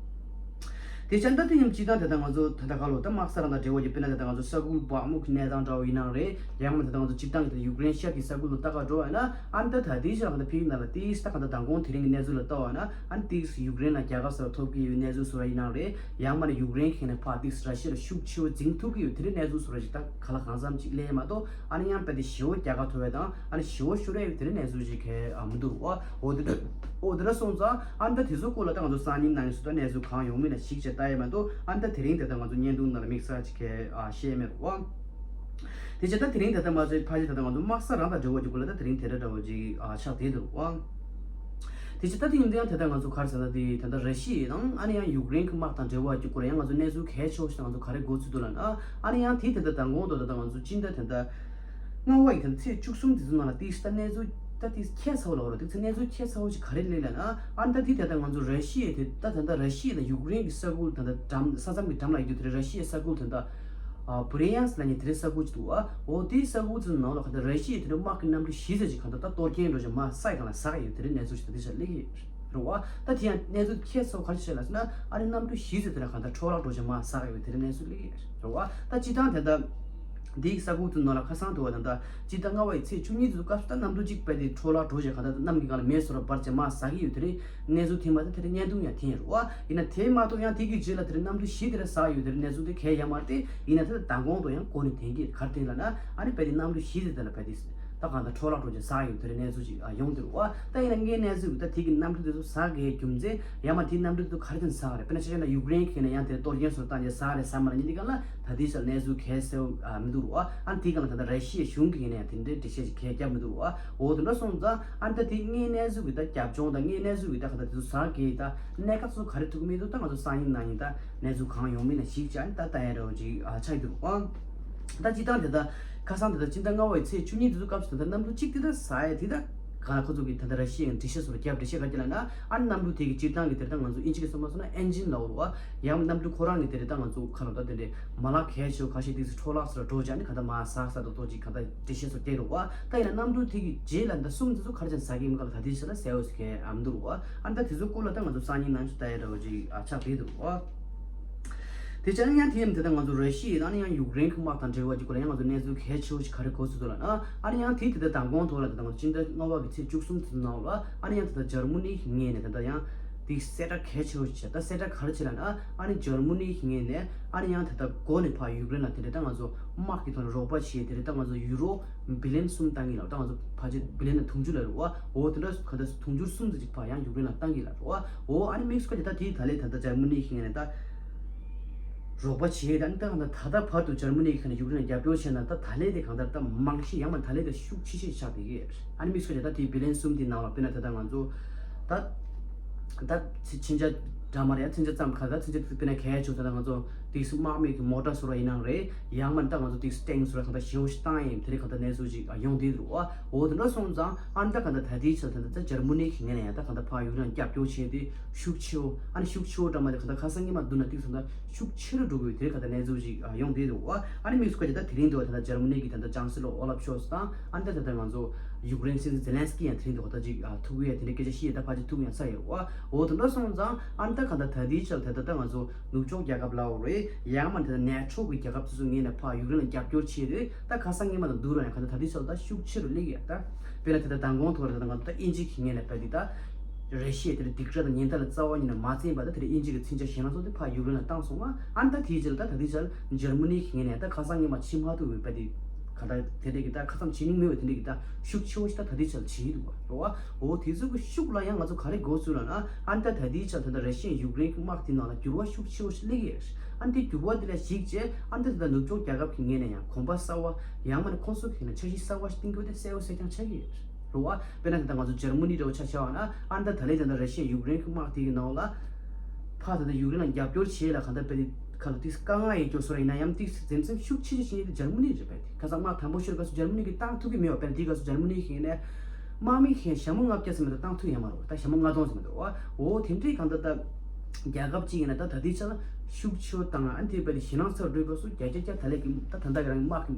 དེ་བྱས་ད་དེ་མཉམ་སྤྱིར་བཏང་དེ་ལྟར་ང་ཚོ་ད་ལྟ་ག་ལོ་ད་དམག་ས་རང་དང་འབྲེལ་བ་ཡོད་པས་ན་དེ་ལྟར་ང་ཚོ་ས་ཁུལ་བག་མུག་གི་གནས་སྟངས་འདྲ་བོ་ཡིན་ནའང་རེད། ཡང་མིན་དེ་ལྟར་ང་ཚོ་སྤྱིར་བཏང་གི་དེ་ཡུཀ་རེན་ཤར་གྱི་ས་ཁུལ་ལ་ལྟ་ག་འགྲོ་བ་ཡིན་ན་ཨ་ནི་ད་ད་དེའི་ཤར་གང་ལྟར་ཕ་གི་ནང་ལ་དེའི་ད་གང་ལྟར་མདང་དགོང་དེ་རིང་གི་གནས་ཚུལ་ལ་ལྟ་བ་ན་ཨ་ནི་དེའི་ཡུཀ་རེན་ལ་རྒྱལ་ཁ་བཟོ་འདྲ་ཐོབ་ཀྱི་ཡོད་གནས་ཚུལ་བཟོ་འདྲ་ཡིན་ནའང་རེད། ཡང་མིན་ན་ཡུཀ་རེན་གྱི་ནས་ཕར་དེའི་ར་ཤི་ཡ་ལ་ཤུགས་ཆེ་བོ་འཛིང་ཐུབ་ཀྱི་ཡོད་དེ་རིང་གནས་ཚུལ་བཟོ་འདྲ་ཞིག་ད་ག་ལ་གང་འཚམ་ཅིག་སླེབས་མ་གཏོགས་ཨ་ནི་ཡང་དཔེ་དེ་ཞེ་བོ་རྒྱལ་ཁ་ཐོབ་པ་དང་ཨ་ནི་ཞེ་བོ་ཤོར་ཡ་ཡོད་དེ་རིང་གནས་ཚུལ་ཅིག་གལ་ཨ་མི་འདུག་བ། འོ་དེ་འདྲ་འོ་དེ་འདྲ་སོང་ཙང་ཨ་ནི་ད་དེ་ཚོ་སྐོར་ལ་ད་ང་ཚོ་སང་ཉིན་གནངས་ཉིན་སུ་ད་གནས་ཚུལ་གང་ཡོང་མིན་ལ་གཞིགས་བྱས་ལྟ་ཡས་མ་གཏོགས་ཨ་ནི་ད་དེ་རིང་དེ་ད་ང་ཚོ་བརྙན་ཐུང་ནང་ལ་དམིགས་བསལ་ཅིག་གལ་ཨ་བཤད་མེད་རེད་བ། དེ་བྱས་ད་དེ་རིང་ད་ལྟ་མ་ཚོད་ཕལ་ཆེར་ད་ལྟ་ང་ཚོ་དམག་ས་རང་དང་འབྲེལ་བ་ཅིག་སྐོར་ལ་ད་དེ་རིང་དེ་འདྲ་འདྲ་བོ་ཅིག་ཨ་ཆགས་བསྡད་འདུག་བ། དེ་བྱས་ད་དེ་ཡིན་དུས་ཡང་དེ་ལྟར་ང་ཚོ་ག་རེ་ཟེར་ན་དེ་ད་ལྟ་ར་ཤི་ཡ་དང་ཨ་ནི་ཡང་ཡུཀ་རེན་གྱི་དམག་དང་འབྲེལ་བ་ཅིག་སྐོར་ཡང་ང་ཚོ་གནས་ཚུལ་གལ་ཆེ་བོ་ཞིག་ང་ཚོ་ག་རེ་གོ་ཚུལ་འདུག་ལབ་ན་ཨ་ནི་ཡང་དེ་ད་ལྟ་མདང་དགོང་དུ་ད་ལྟ་ང་ཚོ་སྤྱི་ཟླ་དེ་ལྟ་ལྔ་པ་ཡི་ད་ལྟ་ཚེས་བཅུ་གསུམ་དེ་ཚོ་ནང་ལ་དེ་ད་གནས་ཚུལ་ད་དེ་ཁྱད་མཚར་པོ་ལབ་དགོས་རེད། དེ་ཚོ་གནས་ཚུལ་ཁྱད་མཚར་པོ་ཞིག་ག་རེ་སླེབས་ལབ་ན་ཨ་ནི་ད་དེ་ད་ལྟ་ང་ཚོ་ར་ཤི་ཡ་དེ་ད་ད་ལྟ་ར་ཤི་ཡ་དང་ཡུཀ་རེན་གྱི་ས་ཁུལ་ད་ལྟ་འགྲམ་ས་མཚམས་ཀྱི་འགྲམ་ལ་ཡོད་དུས་དེ་ར་ཤི་ཡའི་ས་ཁུལ་དེ་ད་ཨ་བྷི་རི་ཡན་སི་ལབ་མཁན་དེ་རིང་ས་ཁུལ་ཅིག་འདུག་ཨ། འོ་དེའི་ས་ཁུལ་ཚོའི་ནང་ལ་ག་ད་ར་ཤི་ཡའི་དེ་རིང་དམག་གི་གནམ་གྲུ་བཞི་ཙམ་ཞིག་ག་ད་ད་གཏོར་སྐྱོན་འགྲོ་ཞིང་མར་ས་ཡི་སྒང་ལ་ཟག་ཡོད་དེ་རིང་གནས་ཚུལ་ཞིག་ད་དེ་ཆ་སླེབས་ཡོད་རེད་བ། ད་དེ་ཡང་གནས་ཚུལ་ཁྱད་མཚར་པོ་ག་རེ་ཆགས་ལབ་ཟེར་ན་ཨ་ནི་གནམ་གྲུ་བཞི་ཙམ་དེ་ལ་ག་ད་འཕྲོ་བརླག་འགྲོ་ཞིང་མར་ཟག་ཡོད་དེ་རིང་གནས་ཚུལ་སླེབས་ཡོད་རེད་བ། ད་སྤྱིར་བཏང་དེ་ད་འདིའི་ས་ཁུལ་ཚོའི་ནང་ལ་ཁ་སང་དུ་བ་ད་ད་སྤྱི་ཟླ་ལྔ་པ་ཡི་ཚེས་བཅུ་གཉིས་ཚོའི་སྐབས་སུ་ད་གནམ་གྲུ་གཅིག་པ་དེ་འཕྲོ་བརླག་འགྲོ་ཞིང་ག་ད་གནམ་གྱི་སྒང་ལ་མེ་སོར་བ་འབར་བྱས་མར་ཟག་གི་ཡོད་དེ་རིང་གནས་ཚུལ་ཐོན་པ་དེ་དེ་རིང་བརྙན་ཐུང་ཡང་ཐོན་ཡོད་རེད་བ། ཡིན་ན་དེ་མ་གཏོགས་ཡང་དེ་གི་རྗེས་ལ་དེ་རིང་གནམ་གྲུ་བཞི་དེ་ར་ཟག་ཡོད་དེ་རིང་གནས་ཚུལ་དེ་གལ་ཡང་མ་རེད་དེ། ཡིན་ན་དེ་ད་མདང་དགོང་དུ་ཡང་གོ་ནས་ཐོན་གྱི་ག་རེ་ཐོན་ལབ་ན་ཨ་ནི་དཔེ་དེ་གནམ་གྲུ་བཞི་དེ་དེ་ལ་དཔེ་དེ་ ད་གང་ལྟར་འཕྲོ་བརླག་འགྲོ་ཅིག་ཟ་ཡོད་དེ་རེད་གནས་ཚུལ་ཅིག་ཡོང་འདུག་བ། ད་ཡིན་ན་ངའི་གནས་ཚུལ་གྱི་ད་དེ་གི་གནམ་གྲུ་དེ་ཚོ་ཟ་དགོས་རྒྱུ་མཚན་ཡང་མ་དེའི་གནམ་གྲུ་དེ་ཚོ་ག་རེ་བྱས་ནས་ཟ་རེད། དཔེར་ན་ཆ་བཞག་ན་ཡུཀ་རེན་གྱི་ནས་ཡང་དེ་གཏོར་སྐྱོན་སོགས་བཏང་རྗེས་ཟ་རེད་ཟ་མ་རེད་ཉིན་དེ་གང་ལ་ད་དེའི་ཆར་གནས་ཚུལ་གལ་གསལ་བོ་མི་འདུག་བ། ཨ་ནི་དེའི་གང་ལ་ད་ལྟ་ར་ཤི་ཡའི་གཞུང་གི་ཡིན་ན་ཡང་དེ་འདྲའི་འགྲེལ་བཤད་ཅིག་གལ་བརྒྱབ་མི་འདུག་བ། འོ་དེ་འདྲ་སོང་ཙང་ཨ་ནི་ད་དེ་ངའི་གནས་ཚུལ་གྱི་ད་རྒྱབ་ལྗོངས་དང་ངའི་གནས་ཚུལ་གྱི་ད་གང་ལྟར་དེ་ཚོ་ཟ་དགོས་ད་གནད་འགག་ཚོ་ག་རེ་ཐུག་གི་མི་འདུག་ད་ང་ཚོ་སང་ཉིན་གནངས་ཉིན་ད་གནས་ཚུལ་གང་ཡོང་མིན་ལ་གཞིགས་བྱས་ཨ་ནི་ད་ལྟ་ཡ་འདྲ་བོ་ཅིག་ཆགས་ཀྱི་འདུག་བ། ད་སྤྱིར་བཏང་དེ་ད་ཁ་སང་དེ་ད་སྤྱི་ཟླ་ལྔ་པའི་ཚེས་བཅུ་གཉིས་དེ་ཚོ་སྐབས་སུ་ད་གནམ་གྲུ་གཅིག་དེ་ད་ཟ་ཡ་དེ་ད་ག་ཁོ་ཚོ་གི་ད་ལྟ་ར་ཤི་ཡའི་འགྲེལ་བཤད་སོགས་རྒྱབ་འགྲེལ་བཤད་ག་རྒྱབ་ལ་ན་ཨ་ནི་གནམ་གྲུ་དེ་གི་སྤྱིར་བཏང་གི་དེ་ད་ང་ཚོ་ཨིན་ཇི་གི་སོ་མ་སོང་ན་ཨེན་ཇིན་ལབ་རོ་བ། ཡང་གནམ་གྲུ་ཁོ་རང་གི་དེ་རེད་ད་ང་ཚོ་ཁ་ལོ་ད་དེ་འདྲས་མ་ལག་གལ་ཆེ་བ་ཁ་ཤས་དེ་ཚོ་འཕྲོ་བརླག་སོགས་འགྲོ་བྱས་ནི་ག་ད་མ་ཟ་ས་ད་ཏོ་ཅིག་ག་ད་འགྲེལ་བཤད་སོགས་སྤྲད་རོ་བ། ད་ཡིན་ན་གནམ་གྲུ་དེ་གི་རྗེས་ལ་ད་གསུམ་དེ་ཚོ་ག་རེ་བྱས་ནས་ཟ་གི་མི་ག་ལ་ད་དེ་བྱས་ན་གསལ་བོ་ཟེར་གི་ཨ་མི་འདུག་རོ་བ། ཨ་ནི་ད་དེ་ཚོ་སྐོར་ལ་ད་ང་ཚོ་སང་ཉིན་གནངས་ཚེ་ལྟ་ཡ་འདྲ་བོ་ཅིག་ཨ་ཆགས་བསྡད་འདུག་རོ་བ། དེ་བྱས་ན་ཡང་དེ་ཡིན་དེ་ད་ང་ཚོ་ར་ཤི་ཡ་ཨ་ནི་ཡང་ཡུཀ་རེན་གྱི་དམག་དང་འབྲེལ་བ་ཅིག་སྐོར་ལ་ཡང་ང་ཚོ་གནས་ཚུལ་གལ་ཆེ་བོ་ཞིག་ག་རེ་གོ་ཚུལ་འདུག་ལ་ན་ཨ་ནི་ཡང་དེ་དེ་ད་མདང་དགོང་ཐོག་ལ་དེ་ད་ང་ཚོ་སྤྱི་ཟླ་ལྔ་པ་གི་ཚེས་བཅུ་གསུམ་ཚོ་ནང་ལ་ཨ་ནི་ཡང་དེ་ད་འཇར་མ་ནི་གི་ངོས་ནས་དེ་ད་ཡང་དེ་གསལ་བསྒྲགས་གལ་ཆེ་བོ་ཞིག་བྱས། ད་གསལ་བསྒྲགས་ག་རེ་བྱས་ལ་ན་ཨ་ནི་འཇར་མ་ནི་གི་ངོས་ནས་ཨ་ནི་ཡང་དེ་ད་འགོ་ནས་ཕར་ཡུཀ་རེན་ལ་དེ་འདྲ་ད་ང་ཚོ་དམག་གི་ཐོག་ནས་རོགས་པ་བྱས་དེ་འདྲ་ད་ང་ཚོ་ཡུ་རོ་བི་ལི་ཡན་གསུམ་བཏང་གི་ལ་ད་ང་ཚོ་ཕལ་ཆེར་བི་ལི་ཡན་དུང་ཕྱུར་ལ་རེད་བ། འོ་དེ་འདྲ་ག་ད་དུང་ཕྱུར་གསུམ་ཙམ་ཅིག་ཕར་ཡང་ཡུཀ་རེན་ལ་བཏང་གི་ལ་རེད་བ། འོ་ཨ་ནི་དམིགས་སུ་བཀར་ཏེ་ད་དེའི་ད་ལས་ད་ལྟ་འཇར་མ་ནི་གི་ངོས་ནས་ད་རོགས་པ་བྱས་ད་ནི་ད་གང་ལྟར་ད་ལྟ་བར་དུ་འཇར་མ་ནི་གི་ཁ་ནས་ཡུཀ་རེན་ལ་རྒྱབ་སྐྱོར་བྱས་ན་ད་ད་ལས་དེ་གང་ལྟར་ད་མང་ཤས་ཡང་མ་ད་ལས་དེ་ཤུགས་ཆེ་ཤོས་ཆགས་བསྡད་ཀྱི་ཡོད། ཨ་ནི་དམིགས་སུ་བཀར་ཏེ་ད་དེའི་བི་ལི་ཡན་གསུམ་དེའི་ནང་ལ་དཔེར་ན་ད་ལྟ་ང་ཚོ་ད་ད་མཚོན་ཆ་འདྲ་མ་རེད་ཡ། མཚོན་ཆ་ཙམ་ག་ད་མཚོན་ཆ་དེ་དཔེར་ན་གལ་ཆེ་ད་ལྟ་ང་ཚོ་དེ་སུ་དམག་མི་གི་མོ་ཊ་བཟོ་ར་ཡིན་ནའང་རེད། ཡང་མིན་ད་ང་ཚོ་དེ་སུ་ཊེང་བཟོ་ར་གང་ལྟར་ཞེ་པོ་ཞིག་བཏང་ཡིན་དེ་རིང་གང་ལྟར་གནས་ཚུལ་ཅིག་ཡོང་བསྡད་འདུག་བ། འོ་དེ་འདྲ་སོང་ཙང་ཨ་ནི་ད་གང་ལྟར་ད་ལྟའི་ཆར་ད་ལྟ་ད་འཇར་མ་ནི་གི་ངོས་ནས་ཡང་ད་གང་ལྟར་ཕར་ཡུཀ་རེན་རྒྱབ་སྐྱོར་བྱས་ཏེ་ཤུགས་ཆེ་བོ་ཨ་ནི་ཤུགས་ཆེ་བོ་འདྲ་མ་དེ་གང་ལྟར་ཁ་སང་ཉི་མ་བསྡུར་ན་ཏིག་ཙམ་ད་ཤུགས་ཆེ་རུ་འགྲོ་གི་ཡོད་དེ་རིང་གང་ལྟར་གནས་ཚུལ་ཅིག་ཡོང་བསྡད་འདུག་བ། ཨ་ནི་དམིགས་སུ་བཀར་ཏེ་ད་དེ་རིང་འདུག་བ། ད་ལྟ་འཇར་མ་ནི་གི་ད་ལྟ་ཅང་སི་ལོ་ཨོ་ལབ་ཤོལ་ཚ་དང་ཨ་ནི་ད་ད་ལྟ་ང་ཚོ་ཡུཀ་རེན་སྲིད་འཛིན་ཛེ་ལན་སི་ཀི་ཡང་དེ་རིང་འདུག་བ། ད་ཅིག་ཐུག་གི་ཡ་དེ་འདྲའི་སྐད་ཆ་བཤད་ཡ་ད་ཕལ་ཆེར་ཐུག་ཡང་ཚར་ཡོད་བ། འོ་དེ་འདྲ་སོང་ཙང་ཨ་ནི་ད་གང་ལྟར་ད་ལྟའི་ཆར་ད་ལྟ་ད་ང་ཚོ་ནུབ་ཕྱོགས་རྒྱལ་ཁབ་ལའོ་རེད། ཡང་མིན་ད་ལྟ་ནེ་ཊོ་གི་རྒྱལ་ཁབ་དེ་ཚོ་ངོས་ནས་ཕར་ཡུཀ་རེན་ལ་རྒྱབ་སྐྱོར་བྱས་རེད། ད་ཁ་སང་ཉི་མ་དང་བསྡུར་བ་ཡང་གང་ལྟར་ད་ལྟའི་ཆར་ད་ཤུགས་ཆེ་རུ་སླེབས་ཡོད་ད། དཔེར་ན་ད་ལྟ་མདང་དགོང་ཐོག་ལ་ད་ང་ཚོ་ད་དབྱིན་ཇི་གི་ངོས་ནས་བལྟས་ཏེ་ད་ར་ཤི་ཡ་དེ་འདྲ་སྡིགས་ར་དང་ཉེན་བརྡ་ལ་རྩ་བ་ཉིད་ནས་མ་བརྩིས་པ་ད་དེ་འདྲ་དབྱིན་ཇི་གི་མཚོན་ཆ་གཞན་ལ་སོགས་ཏེ་ཕར་ཡུཀ་རེན་ལ་བཏང་སོང་ང་། ཨ་ནི་ད་དེའི་རྗེས་ལ་ད་ད་ལྟའི་ཆར་འཇར་མ་ནི་གི་ངོས་ནས་ད་ཁ་སང་ཉི་མ་ཕྱི་མ་ཐུག་ཡོད་བལྟས་ཏེ་གང་ལྟར་དེ་འདྲ་གི་ད་ཁ་ཚང་བྱེད་མྱོང་མེད་པ་དེ་འདྲ་གི་ད་ཤུགས་ཆེ་བོ་ཞིག་ད་ད་ལྟའི་ཆར་བྱེད་ཀྱི་འདུག་བ། རེད་བ། འོ་དེ་ཚོ་གི་ཤུགས་ལ་ཡང་ང་ཚོ་ག་རེ་དགོས་ཚུལ་ལ་ན་ཨ་ནི་ད་ད་ལྟའི་ཆར་ད་ལྟ་ར་ཤི་ཡ་ཡུཀ་རེན་གི་དམག་དེའི་ནང་ལ་འགྱུར་བ་ཤུགས་ཆེ་བོ་ཞིག་སླེབས་ཀྱི་ཡོད། ཨ་ནི་དེ་འགྱུར་བ་དེ་ལ་གཞིགས་བྱས་ཨ་ནི་ད་ད་ལྟ་ནུབ་ཕྱོགས་རྒྱལ་ཁབ་ཀྱི་ངོས་ནས་ཡང་གོམ་པ་གསར་བ་ཡང་མིན་ན་ཁོང་ཚོ་གི་ནས་འཆར་གཞི་གསར་བ་ཞིག་བཏིང་དགོས་དེ་གསལ་བོ་གསལ་རྐྱང་ཆགས་ཀྱི་ཡོད། རེད་བ། དཔེར་ན་ད་ལྟ་ང་ཚོ་འཇར་མ་ནི་འདྲ་བོ་ཆ་བཞག་པ་ན་ཨ་ནི་ད་ད་ལན་ད་ལྟ་ར་ཤི་ཡ་ཡུཀ་རེན་གྱི་དམག་དེ་གི་ནང་ལ་ཕར་ད་ལྟ་ཡུཀ་རེན་ལ་རྒྱབ་སྐྱོར་བྱེད་ལ་གང་ལྟར་དཔེ་དེ་ཁ་ལ་ཏིག་དཀའ་ངལ་ཡོད་སྐྱོ་སོ་ར་ཡིན་ན་ཡང་ཏིག་འཛེམ་ཟོན་ཤུགས་ཆེ་ཆེ་བྱེད་མཁན་དེ་འཇར་མ་ནི་རེད་པས། དེ་ཁ་སང་དམག་དམ་པོ་ཤོར་སྐབས་སུ་འཇར་མ་ནི་གིས་བཏང་ཐུབ་ཀྱི་མེད་པ། དཔེར་ན་དེའི་སྐབས་སུ་འཇར་མ་ནི་གིས་ཡིན་ན་དམག་མི་གིས་ཞྭ་མོ་ལྔ་བརྒྱ་ཟེར་མི་འདུག་བཏང་ཐུབ་ཡོད་མ་རེད་པ། ད་ཞྭ་མོ་ལྔ་སྟོང་ཟེར་མི་འདུག་བ། འོ་དེ་འདྲའི་གང་ལྟར་ད་རྒྱལ་ཁབ་ཅིག་ཡིན་ན་ད་ད་ལྟའི་ཆ་ལ་ཤུགས་ཆེ་བོ་བཏང་ཨ་ནི་དེ་དཔེ་དེ་ཞེད་སྣང་ཚ་རུ་འགྲོ་སྐབས་སུ་བརྒྱ་ཆ་བརྒྱ་ད་ལན་གྱི་ད་ད་ལྟ་གི་རང་དམག་གི་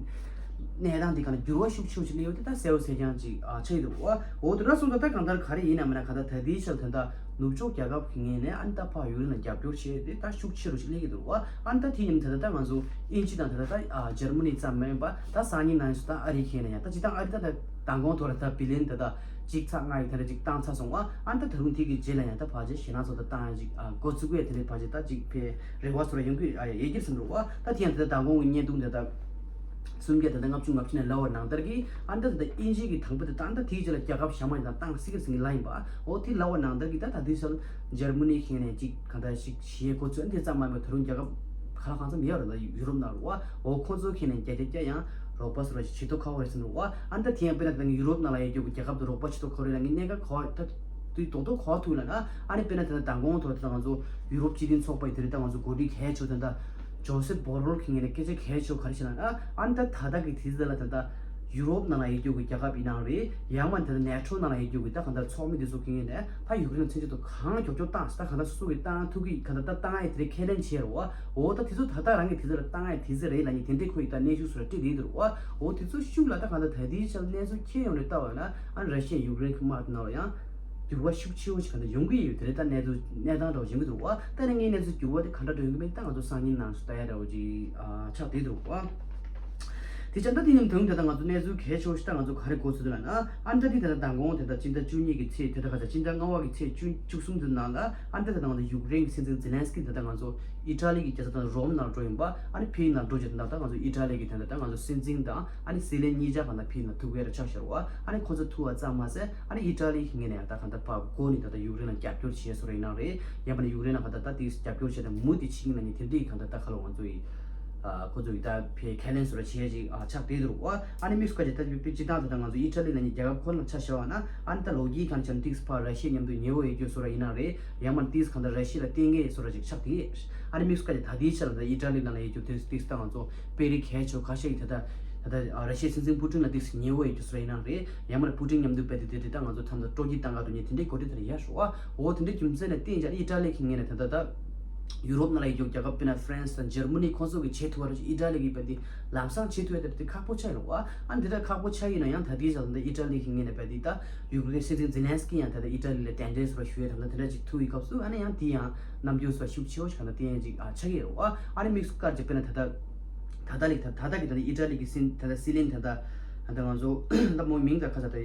གནས་སྟངས་དེ་གང་ལ་འགྱུར་བ་ཤུགས་ཆེ་བོ་ཞིག་སླེབས་ཡོད་དེ་ད་གསལ་བོ་གསལ་རྐྱང་ཅིག་ཨ་ཆགས་ཡོད་འདུག་བ། འོ་དེ་འདྲ་སོང་ཙང་ད་གང་ལྟར་ག་རེ་ཡིན་ན་མིན་ན་གང་ལྟར་ད་ལྟའི་ཆར་ད་ལྟ་ནུབ་ཕྱོགས་རྒྱལ་ཁབ་ཀྱི་ངོས་ནས་ཨ་ནི་ད་ཕར་ཡུཀ་རེན་ལ་རྒྱབ་སྐྱོར་བྱས་ཏེ་ད་ཤུགས་ཆེ་རུ་ཞིག་སླེབས་ཀྱི་འདུག་བ། ཨ་ནི་ད་དེ་ཡིན་ད་ལྟ་ད་ང་ཚོ་དབྱིན་ཇི་དང་ད་ལྟ་ད་ཨ་འཇར་མ་ནི་ཙམ་མིན་པ་ད་སང་ཉིན་གནངས་ཉིན་སུ་ད་ཨ་རི་ཁེ་ན་ཡང་ད་སྤྱིར་བཏང་ཨ་རི་ད་ད་མདང་དགོང་ཐོག་ལ་ད་བི་ལན་ད་ད་གཅིག་ཚེག་ལྔ་ཡི་ད་ལྟ་གཅིག་བཏང་ཚར་སོང་བ། ཨ་ནི་ད་ད་རུང་དེ་གི་རྗེས་ལ་ཡང་ད་ཕལ་ཆེར་ཞེད་སྣང་ཚོ་ད་བཏང་ཡ་གཅིག་འགོ་བཙུགས་ཡ་དེ་འདྲའི་ཕལ་ཆེར་ད་གཅིག་ཕེ་རེ་བ་ཚོ་ལ་ཡོང་གི་ཡོད་ཀྱི་བསམ་འདུག་བ། ད་དེ་ཡང་ད་ད་མདང་དགོང་གི་བརྙན་ཐུང་ད་ད་སུམ་བརྒྱ་ད་ལྟ་ལྔ་བཅུ་ང་བཅུ་ནས་ལབ་པ་ནང་ལྟར་གྱི་ཨ་འདྲ་ད་ལྟ་དབྱིན་ཇི་གི་དང་པོ་དེ་ད་ལྟ་དེའི་རྗེས་ལ་རྒྱལ་ཁབ་གཞན་མ་ཡིན་ན་བཏང་སྲིད་ཀྱི་ཟིན་གྱི་ལ་ཡིན་པ། འོ་དེ་ལབ་པ་ནང་ལྟར་གྱི་ད་ད་དུས་ཚོད་འཇར་མ་ནི་ཁེ་ནས་ཅིག་གང་ལྟར་ཞིག་ཞིག་གོ་ཚོད་དེ་ཙམ་མ་ཡིན་པར་ད་རུང་རྒྱལ་ཁབ་ག་ལ་གང་འཚམ་ཡོད་རེད་ད་ཡུ་རོབ་ནང་ལ་བ། འོ་ཁོང་ཚོ་ཁེ་ནས་རྒྱ་རྒྱ་རྒྱ་ཡང་རོགས་པ་སོགས་ལ་ཞིག་བྱེད་ཐུབ་ཁག་པོ་རེད་ཟེར་འདུག་བ། ཨ་ད་དེ་ཡང་དཔེར་ན་ད་ཡུ་རོབ་ནང་ལ་ཡོད་རྒྱུ་གི་རྒྱལ་ཁབ་དུ་རོགས་པ་བྱེད་ཐུབ་ཁག་རེད་ལ་ངས་གནད་འགག་གོ་ད་དུས་རྡོག་རྡོག་གོ་ཐུབ་ལ་ན། ཨ་ནི་དཔེར་ན་ད་ད་མདང་དགོང་ཐོག་ད་ང་ཚོ་ཡུ་རོབ་སྤྱི་མཐུན་ཚོགས་པ་ཡི་དེ་རིང་ད་ང་ཚོ་འགོ་ཁྲིད་གལ་ཆེ་ད་ད་ཇོ་སེབ་བོ་རེལ་གྱི་ངོས་ནས་སྐད་ཆ་གལ་ཆེ་བ་ག་རེ་བཤད་ན། ཨ་ནི་ད་ད་ལྟ་གི་དུས་ཚོད་ལ་ད་ལྟ་ཡུ་རོབ་ནང་ལ་ཡོད་རྒྱུ་གི་རྒྱལ་ཁབ་ཡིན་ནའང་རེད། ཡང་མ་ད་ལྟ་ནེ་ཊོ་ནང་ལ་ཡོད་རྒྱུ་གི་ད་གང་ལྟར་ཚོགས་མི་དེ་ཚོ་གི་ངོས་ནས་ད་ཡུཀ་རེན་ལ་མཚོན་ཆ་དུ་གང་མགྱོགས་མགྱོགས་བཏང་ད་གང་ལྟར་སོ་སོ་གི་བཏང་ཐུབ་ཀྱི་གང་ལྟར་ད་བཏང་ཡ་དེ་རེད་ཁས་ལེན་བྱས་རོ་བ། འོ་ད་དེ་ཚོ་ད་ལྟ་རང་གི་དུས་ཚོད་ལ་བཏང་ཡ་དུས་ཚོད་རེད་ལ་ནི་དེ་འདྲའི་ཁོ་ཡི་ད་གནས་ཤུགས་སུ་ར་བྲིས་རེད་འདུག་བ། འོ་དེ་ཚོ་ཤུགས་ལ་ད་གང་ལྟར་ད་དེའི་ཆར་གནས་ཚུལ་ཁྱེད་ཡོང་ནས་ལྟ་བ་ན་ཨ་ནི་ར་ཤི་ཡ་ཡུཀ་རེན་གྱི་དམག་དེ་ནང་ལ་ཡང་འགྱུར་བ་ཤུགས་ཆེ་བོ་ཞིག་གང་ལྟར་ཡོང་གི་ཡོད་དེ་རེད། ད་གནས་ཚུལ་གནས་སྟངས་འདྲ་བོ་ཡོང་གི་འདུག་བ། ད་ནི་ངའི་གནས་ཚུལ་འགྱུར་བ་དེ་ག་འདྲ་འགྲོ་ཡོང་གི་མིན་ད་ང་ཚོ་སང་ཉིན་ནང་སུ་ལྟ་ཡ་འདྲ་བོ་ཅིག་ཨ་ཆགས་བསྡད་འདུག་བ། དེ་ཙང་ད་དེ་ནས་དུང་དེ་ད་ང་ཚོ་གནས་ཚུལ་གལ་ཆེ་བོ་ཞིག་ད་ང་ཚོ་ག་རེ་གོ་ཚུལ་དུ་ལ་ན། ཨ་ནི་ད་དེ་ད་ད་མདང་དགོང་དེ་ད་སྤྱི་ཟླ་བཅུ་གཉིས་ཀྱི་ཚེས་དེ་ད་ག་ས་སྤྱི་ཟླ་ལྔ་པ་གི་ཚེས་བཅུ་བཅུ་གསུམ་དུ་ནང་ལ། ཨ་ནི་ད་ད་ང་ཚོ་ཡུཀ་རེན་གྱི་སྲིད་འཛིན་ཛེ་ལན་སི་ཀི་དེ་ད་ང་ཚོ་ཨི་ཊ་ལི་གི་རྒྱལ་ས་ད་རོམ་ནང་འགྲོ་ཡིན་པ། ཨ་ནི་ཕིའི་ནང་འགྲོ་རྒྱུ་དེ་ད་ད་ང་ཚོ་ཨི་ཊ་ལི་གི་དེ་ད་ད་ང་ཚོ་སྲིད་འཛིན་དང་ཨ་ནི་སྲིད་བློན་གཉིས་ཆ་གང་ད་ཕིའི་ནང་ཐུག་གི་ར་ཆགས་ཤར་བ། ཨ་ནི་ཁོ་ཚོ་ཐུག་པ་ཙམ་མ་ཟད་ཨ་ནི་ཨི་ཊ་ལི་གི་ངོས་ནས་ད་གང་ད་ཕར་གོ་ནི་ད་ད་ཡུཀ་རེན་ལ་རྒྱབ་སྐྱོར་བྱས་སོ་ར་ཡིན་ན་རེད། ཡང་མིན་ན་ཡུཀ་རེན་ལ་གང་ད་ད་དེ་རྒྱབ་སྐྱོར་བྱས་ད་མུ་མཐུད་བྱེད་ཀྱི་ན་ནི་དེ་འདྲའི་གང་ད་ད་ཁ་ལོ་ང་ཚོ་ཡི། ཨ་ཁོ་ཚོ་ཡི་ད་ཕའི་ཁས་ལེན་སོ་ར་བྱས་ཅིག་ཨ་ཆགས་བསྡད་འདུག་བ། ཨ་ནི་དམིགས་སུ་བཀར་ཅིག་ད་སྤྱི་བཏང་ད་ད་ང་ཚོ་ཨི་ཊ་ལི་ལ་ནི་རྒྱལ་ཁབ་ཁོ་ན་ཆ་བཞག་པ་ན། ཨ་ནི་ད་ལོ་རྒྱུས་གང་ཆ་ཏིག་ཕར་ར་ཤི་ཡ་མཉམ་དུ་ཉེ་བོ་ཡོད་རྒྱུ་སོ་ར་ཡིན་ན་རེད། ཡང་མིན་ན་ཏིག་གང་ད་ར་ཤི་ཡ་ལ་བརྟེན་མཁན་སོ་ར་ཅིག་ཆགས་བསྡད། ཨ་ནི་དམིགས་སུ་བཀར་ཅིག་ད་ལྟའི་ཆར་ད་ཨི་ཊ་ལི་ནང་ལ་ཡོད་རྒྱུ་ཏིག་ཏིག་ད་ང་ཚོ་དཔོན་རིགས་གལ་ཆེ་ཁ་ཤས་ཀྱིས་ད་ད་ད་ད་ར་ཤི་ཡའི་སྲིད་འཛིན་པུ་ཏིན་ལ་ཏིག་ཉེ་བོ་ཡོད་རྒྱུ་སོ་ར་ཡིན་ན་རེད། ཡང་མིན་ན་པུ་ཏིན་མཉམ་དུ་བལ་ཏེ་དེ་དེ་ད་ང་ཚོ་ཐམ་ད་སྤྲོ་སྐྱིད་བཏང་ག་འདུག་ཉེ་དེ་འདྲའི་གོ་སྒྲིག་དེ་ལ་ཡར་ཞུ་བ། འོ་དེ་འདྲའི་རྒྱུ་མཚན་ལ་བརྟེན་ཀྱང་ཨི་ཊ་ལི་གི་ངོས་ནས་ད་ད་ད་ཡུ་རོབ་ནང་ལ་ཡོད་རྒྱུ་རྒྱལ་ཁབ་དཔེར་ན་ཧྥ་རན་སི་དང་འཇར་མ་ནི་ཁོང་ཚོ་གིས་བྱེད་ཐུབ་པ་རེད། ཨི་ཊ་ལི་གིས་བལ་ཏེ་ལམ་སང་བྱེད་ཐུབ་ཡ་དེ་དེ་ཁག་པོ་ཆགས་ཡོད་རེད་བ། ཨ་ནི་དེ་འདྲ་ཁག་པོ་ཆགས་ཡིན་ན་ཡང་ད་ལྟའི་ཆར་ད་ཨི་ཊ་ལི་གི་ངོས་ནས་བལ་ཏེ་ད་ཡུཀ་རེན་སྲིད་འཛིན་ཛེ་ལན་སི་ཀི་ཡང་ད་ལྟ་ཨི་ཊ་ལི་ལ་གདན་འདྲེན་སོ་ར་ཞུ་ཡ་ད་ལྟ་དེ་འདྲ་ཅིག་ཐུག་ཡི་སྐབས་སུ། ཨ་ནི་ཡང་དེ་ཡང་རྣམ་འགྱུར་སོ་ར་ཤུགས་ཆེ་བོ་ཞིག་གང་ལྟར་བསྟན་ཡ་ཅིག་ཨ་ཆགས་ཡོད་རེད་བ། ཨ་ནི་དམིགས་སུ་བཀར་ཅིག་དཔེར་ན་ད་ལྟ་ད་ལྟ་ལ་ད་ད་ལྟ་གི་ད་ལྟ་ཨི་ཊ་ལི་གི་སྲིད་ད་ལྟ་སྲིད་བློན་ད་ལྟ་ད་ལྟ་ང་ཚོ་ད་མོ་མིང་ད་ཁ་ས་ད་